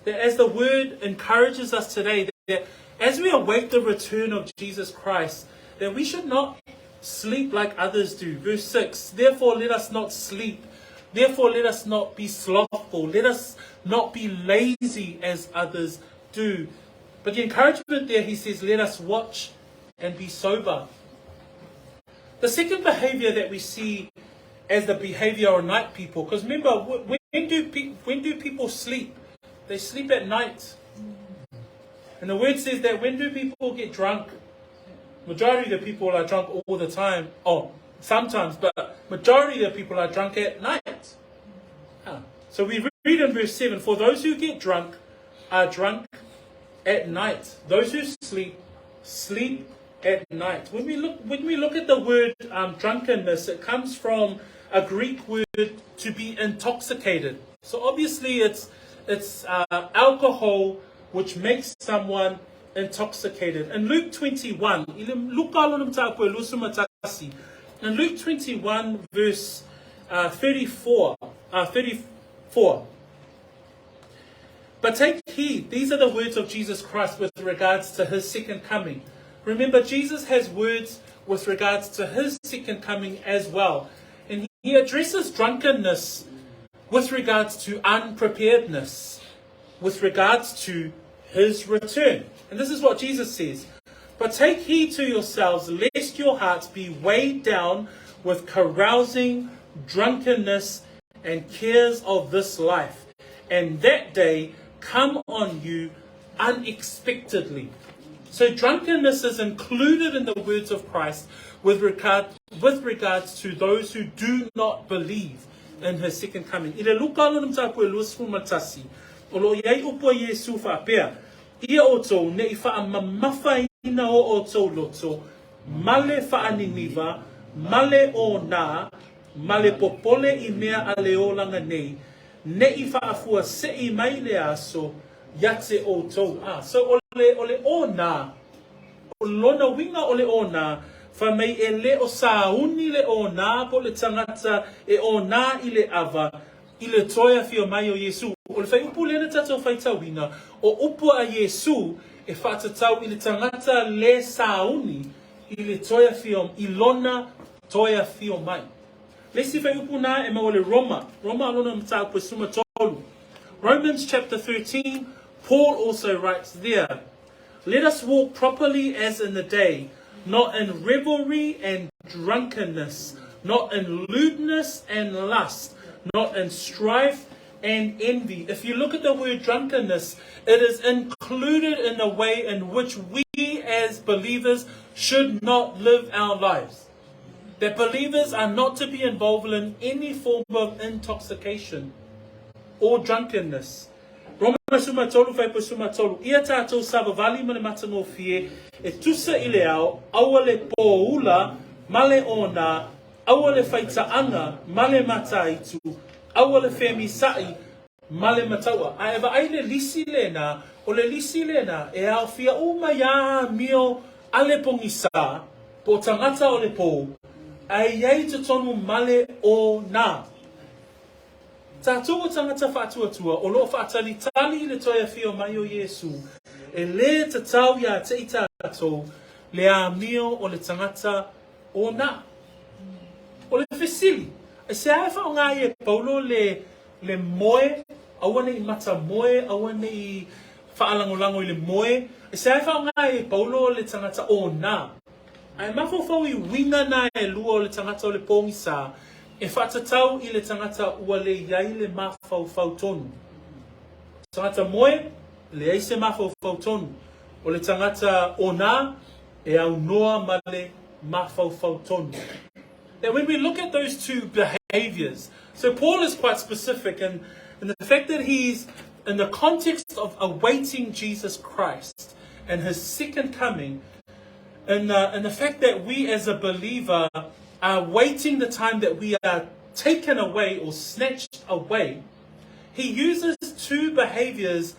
That as the word encourages us today, that as we await the return of Jesus Christ, that we should not sleep like others do. Verse 6 Therefore, let us not sleep. Therefore, let us not be slothful. Let us not be lazy as others do. But the encouragement there, he says, let us watch and be sober. The second behavior that we see as the behavior of night people, because remember, when do people sleep? They sleep at night. And the word says that when do people get drunk? Majority of the people are drunk all the time. Oh, sometimes, but majority of the people are drunk at night. Huh. So we read in verse 7 For those who get drunk are drunk at night. Those who sleep, sleep at night. When we look at the word drunkenness, it comes from a Greek word to be intoxicated. So obviously it's alcohol which makes someone intoxicated. In Luke 21, i le Luka lona mataupu e 21, in Luke 21 verse 34, 34, But take heed, these are the words of Jesus Christ with regards to his second coming. Remember, Jesus has words with regards to his second coming as well. And he addresses drunkenness with regards to unpreparedness, with regards to his return. And this is what Jesus says. But take heed to yourselves, lest your hearts be weighed down with carousing, drunkenness, and cares of this life, and that day come on you unexpectedly. So drunkenness is included in the words of Christ with regards to those who do not believe in his second coming. I le Luka lona mataupu e 21, o lo o i ai upu a Iesu faapea, ia outou ne i faamamafa faamamaina o outou loto, ma le faaniniva, ma le onā, ma le popole i mea a le olaga nei, neʻi faafuaseʻi mai le aso ia te outou. Ah, so o le, o le onā, o lona uiga o le onā, fai mai e le o sauni le onā po o le tagata e onā i le ava, i le toe afio mai o Iesū. O le fuaiupu lea na tatou faitauina, o upu a Iesū e faatatau i le tagata lē sauni i le toe afio, i lona toe afio mai. Le isi fuaiupu na e maua i le Roma, Roma lona mataupu e 13. Romans chapter 13, Paul also writes there, Let us walk properly as in the day, not in revelry and drunkenness, not in lewdness and lust, not in strife and envy. If you look at the word drunkenness, it is included in the way in which we as believers should not live our lives. That believers are not to be involved in any form of intoxication or drunkenness. Roma 13, fuaiupu 13, Ia tātou savavali ma le matagofie, e tusa i le ao, aua le pōula ma le onā, aua le faitaaga ma le mataitu, aua le femisaʻi ma le mataua. A e vaai le lisi lena, o le lisi lena e aofia uma iā amio a le pogisa, po o tagata o le pō, a e i ai totonu ma le onā. Tātou o tangata whaatuatua o loo whaatalitali i le toe afio mai o Iesū, e lē tatau iā te i tātou le amio o le tagata o nā. O le fesili, aisea e faaaoga ai e Paulo le le moe, aua ne i mata moe, aua ne i faalagolago i le moe, aisea e faaaoga ai e Paulo le tagata o nā? A e mafaufau i uiga na e lua o le tagata o le pogisa e faatatau i le tagata ua le i ai le mafaufau tonu. Tagata moe, leai se mafaufau tonu. O le tagata onā, e aunoa ma le mafaufau tonu. Now when we look at those two behaviors, so Paul is quite specific in, in the fact that he's in the context of awaiting Jesus Christ and his second coming, in the, in the fact that we as a believer are waiting the time that we are taken away or snatched away, he uses two behaviors,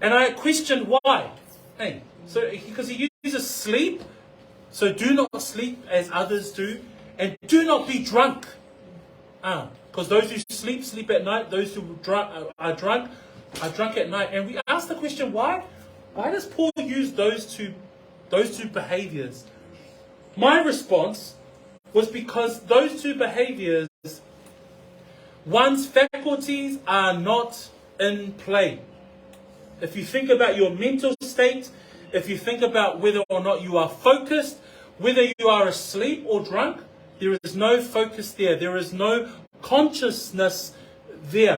and I question why. Hey, so because he uses sleep, so do not sleep as others do, and do not be drunk. Because ah, those who sleep, sleep at night. Those who drunk, are drunk, are drunk at night. And we ask the question, why? Why does Paul use those two, those two behaviors? My response was because those two behaviors, one's faculties are not in play. If you think about your mental state, if you think about whether or not you are focused, whether you are asleep or drunk, there is no focus there. There is no consciousness there.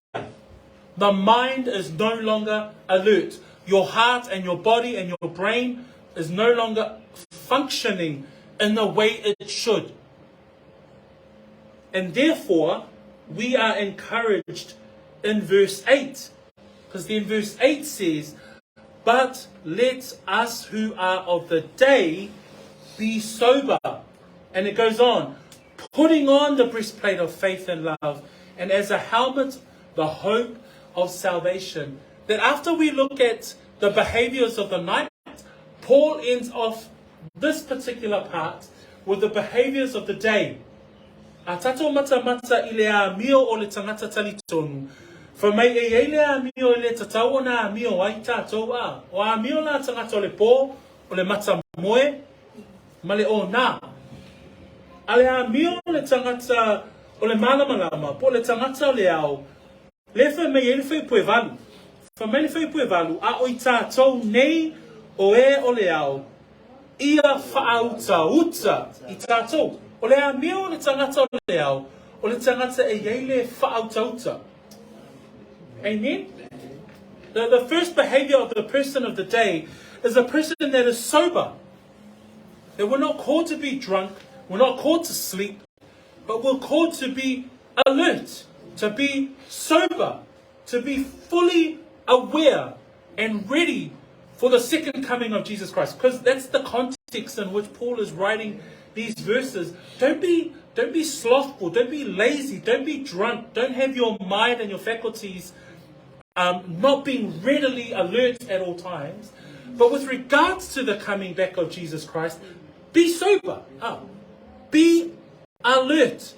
The mind is no longer alert. Your heart and your body and your brain is no longer functioning in the way it should. And therefore, we are encouraged in verse 8. Because then verse 8 says, But let us who are of the day be sober. And it goes on, putting on the breastplate of faith and love, and as a helmet, the hope of salvation. That after we look at the behaviors of the night, Paul ends off this particular part with the behaviors of the day. A tatou matamata i le amio o le tagata talitonu, fai mai e i ai le amio e le tatau ona amio ai tatou, a o amio la tagata o le pō, o le mata moe, ma le onā. A le amio o le tagata o le malamalama, po o le tagata o le ao, lea fai mai ai le fuaiupu e valu. Fai mai le fuaiupu e valu, a o i tatou nei o e o le ao, ia faautauta i tatou. O le amio o le tagata o le ao, o le tagata e i ai le faautauta. Amen? The, the first behavior of the person of the day is a person that is sober. That we're not called to be drunk, we're not called to sleep, but we're called to be alert, to be sober, to be fully aware and ready for the second coming of Jesus Christ, because that's the context in which Paul is writing these verses. Don't be, don't be slothful, don't be lazy, don't be drunk, don't have your mind and your faculties um, not being readily alert at all times. But with regards to the coming back of Jesus Christ, be sober. Oh, be alert.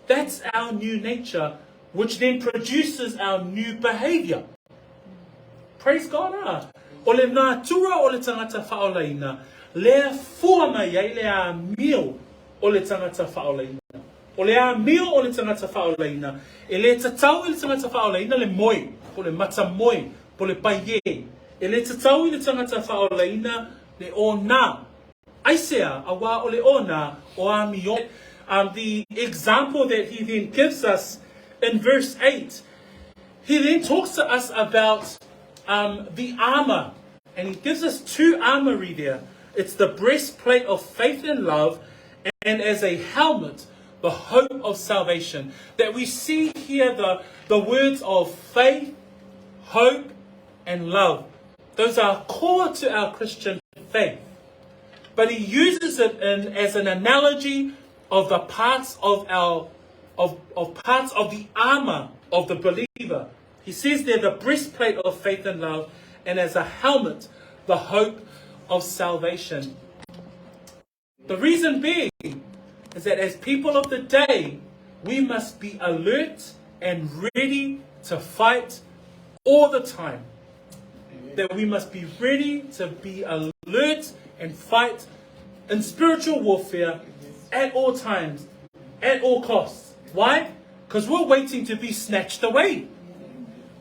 That's our new nature, which then produces our new behavior. Praise God, ah. O le natura o le tangata fa'aolaina, lea fua mai ai le amio o le tangata fa'aolaina. O le amio o le tangata fa'aolaina, e lē tatau i le tangata fa'aolaina le moe, po o le mata moe, po o le paiē. E lē tatau i le tangata fa'aolaina le ōnā. Aisea, auā o le ōnā o amio. Um, the example that he then gives us in verse 8, he then talks to us about um, the armor. And he gives us two armory there. It's the breastplate of faith and love, and as a helmet, the hope of salvation. That we see here the, the words of faith, hope, and love. Those are core to our Christian faith. But he uses it in, as an analogy of the parts of our of, of parts of the armor of the believer. He says there the breastplate of faith and love, and as a helmet, the hope of salvation. The reason being is that as people of the day, we must be alert and ready to fight all the time. That we must be ready to be alert and fight in spiritual warfare at all times, at all costs. Why? Because we're waiting to be snatched away.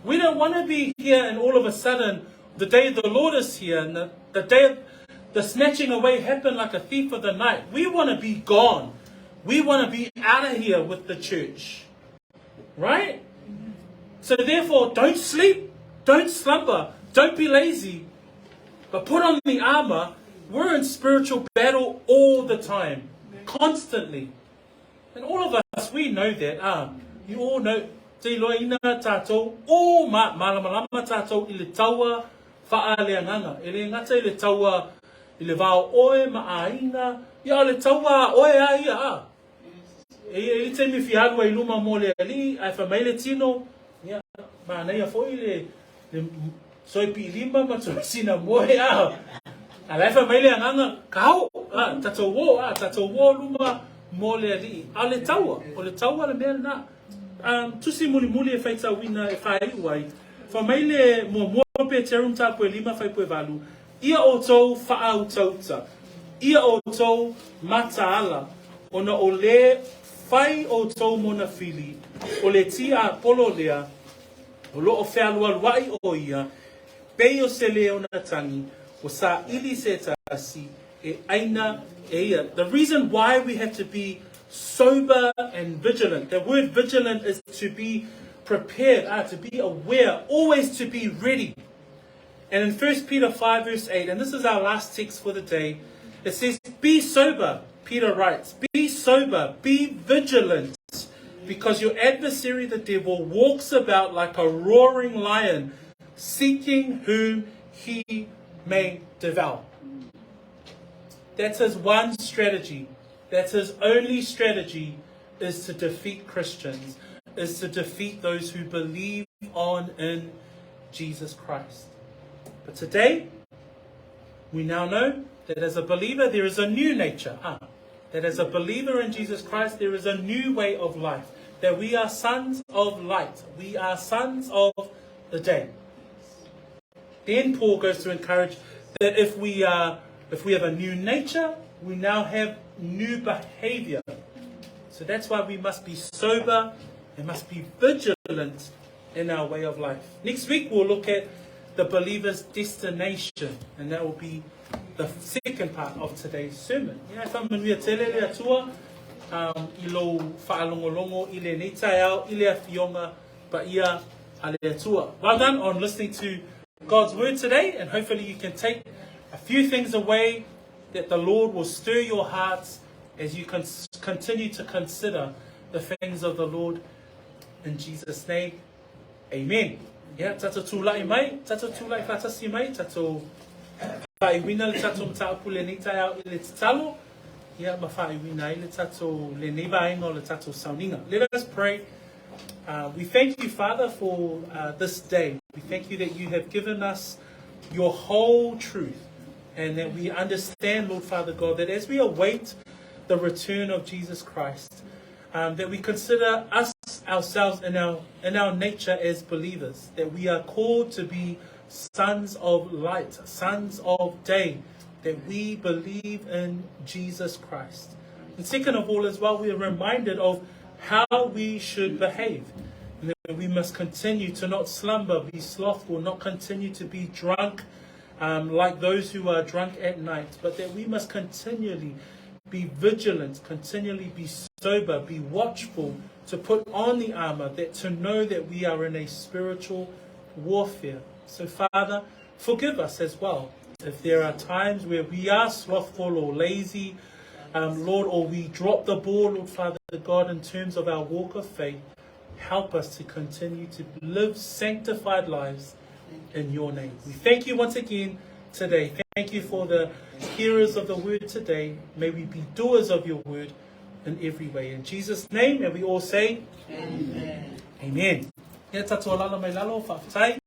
We don't want to be here and all of a sudden the day the Lord is here and the, the day of the snatching away happened like a thief of the night. We want to be gone. We want to be out of here with the church. Right? So therefore, don't sleep, don't slumber, don't be lazy, but put on the armor. We're in spiritual battle all the time, constantly. And all of us, we know that. Ah, you all know. Te iloaina tātou, o ma, malamalama tātou i le taua whaaleanganga. E le ngata i le taua i le vao oe ma āinga, ia o le taua a oe a ia a. E i ai le taimi e fia alu ai i luma mo le alii, ae fai mai le tino, ia, manaia foi le, le soe piilima ma toe sina moe, a. A la e fai mai le agaga, ka o, a, tatou o, a, tatou o luma mo le alii. A o le taua, o le taua le mea lena. Um, tusi mulimuli e faitauina e faaiu ai, fai mai le muamua Peteru mataupu e lima faipue valu, Ia outou faautauta, ia outou mataala, ona o lē fai outou mona fili, o le tiapolo lea, o loo fealualuaʻi ʻo ia, pei o se leona tagi, ua saʻili se tasi e ʻaina e ia. The reason why we have to be sober and vigilant, the word vigilant is to be prepared, ah, to be aware, always to be ready. And in 1 Peter 5 verse 8, and this is our last text for the day, it says, Be sober, Peter writes, be sober, be vigilant, because your adversary the devil walks about like a roaring lion, seeking whom he may devour. That's his one strategy. That's his only strategy is to defeat Christians, is to defeat those who believe on in Jesus Christ. But today, we now know that as a believer, there is a new nature. Ah, that as a believer in Jesus Christ, there is a new way of life. That we are sons of light. We are sons of the day. Then Paul goes to encourage that if we are if we have a new nature, we now have new behavior. So that's why we must be sober and must be vigilant in our way of life. Next week we'll look at the believer's destination, and that will be the second part of today's sermon. Ia, e whamanuia tele le Atua um, i lou whaalongolongo i lenei taeao, i le afioga paia a le Atua. Well done on listening to God's word today, and hopefully you can take a few things away that the Lord will stir your hearts as you con continue to consider the things of the Lord. In Jesus' name, amen. Ia, tatou tula'i mai, tatou tula'i faatasi mai, tatou faaiuina le tatou mataupu lenei taeao i le tatalo, ia ma faaiuina ai le tatou lenei vaega o le tatou sauniga. Let us pray. We thank you, Father, for this day. We thank you that you have given us your whole truth and that we understand, Lord Father God, that as we await the return of Jesus Christ, that we consider us ourselves in our nature as believers, that we are called to be sons of light, sons of day, that we believe in Jesus Christ. And second of all, as well, we are reminded of how we should behave. And that we must continue to not slumber, be slothful, not continue to be drunk like those who are drunk at night, but that we must continually be vigilant, continually be sober, be watchful, to put on the armor, that to know that we are in a spiritual warfare. So, Father, forgive us as well if there are times where we are slothful or lazy, Lord, or we drop the ball, Lord Father God, in terms of our walk of faith. Help us to continue to live sanctified lives in your name. We thank you once again today. Thank you for the hearers of the word today. May we be doers of your word in every way. In Jesus' name, and we all say, Amen. Amen. Ia tatou alala mai lalo, faafetai.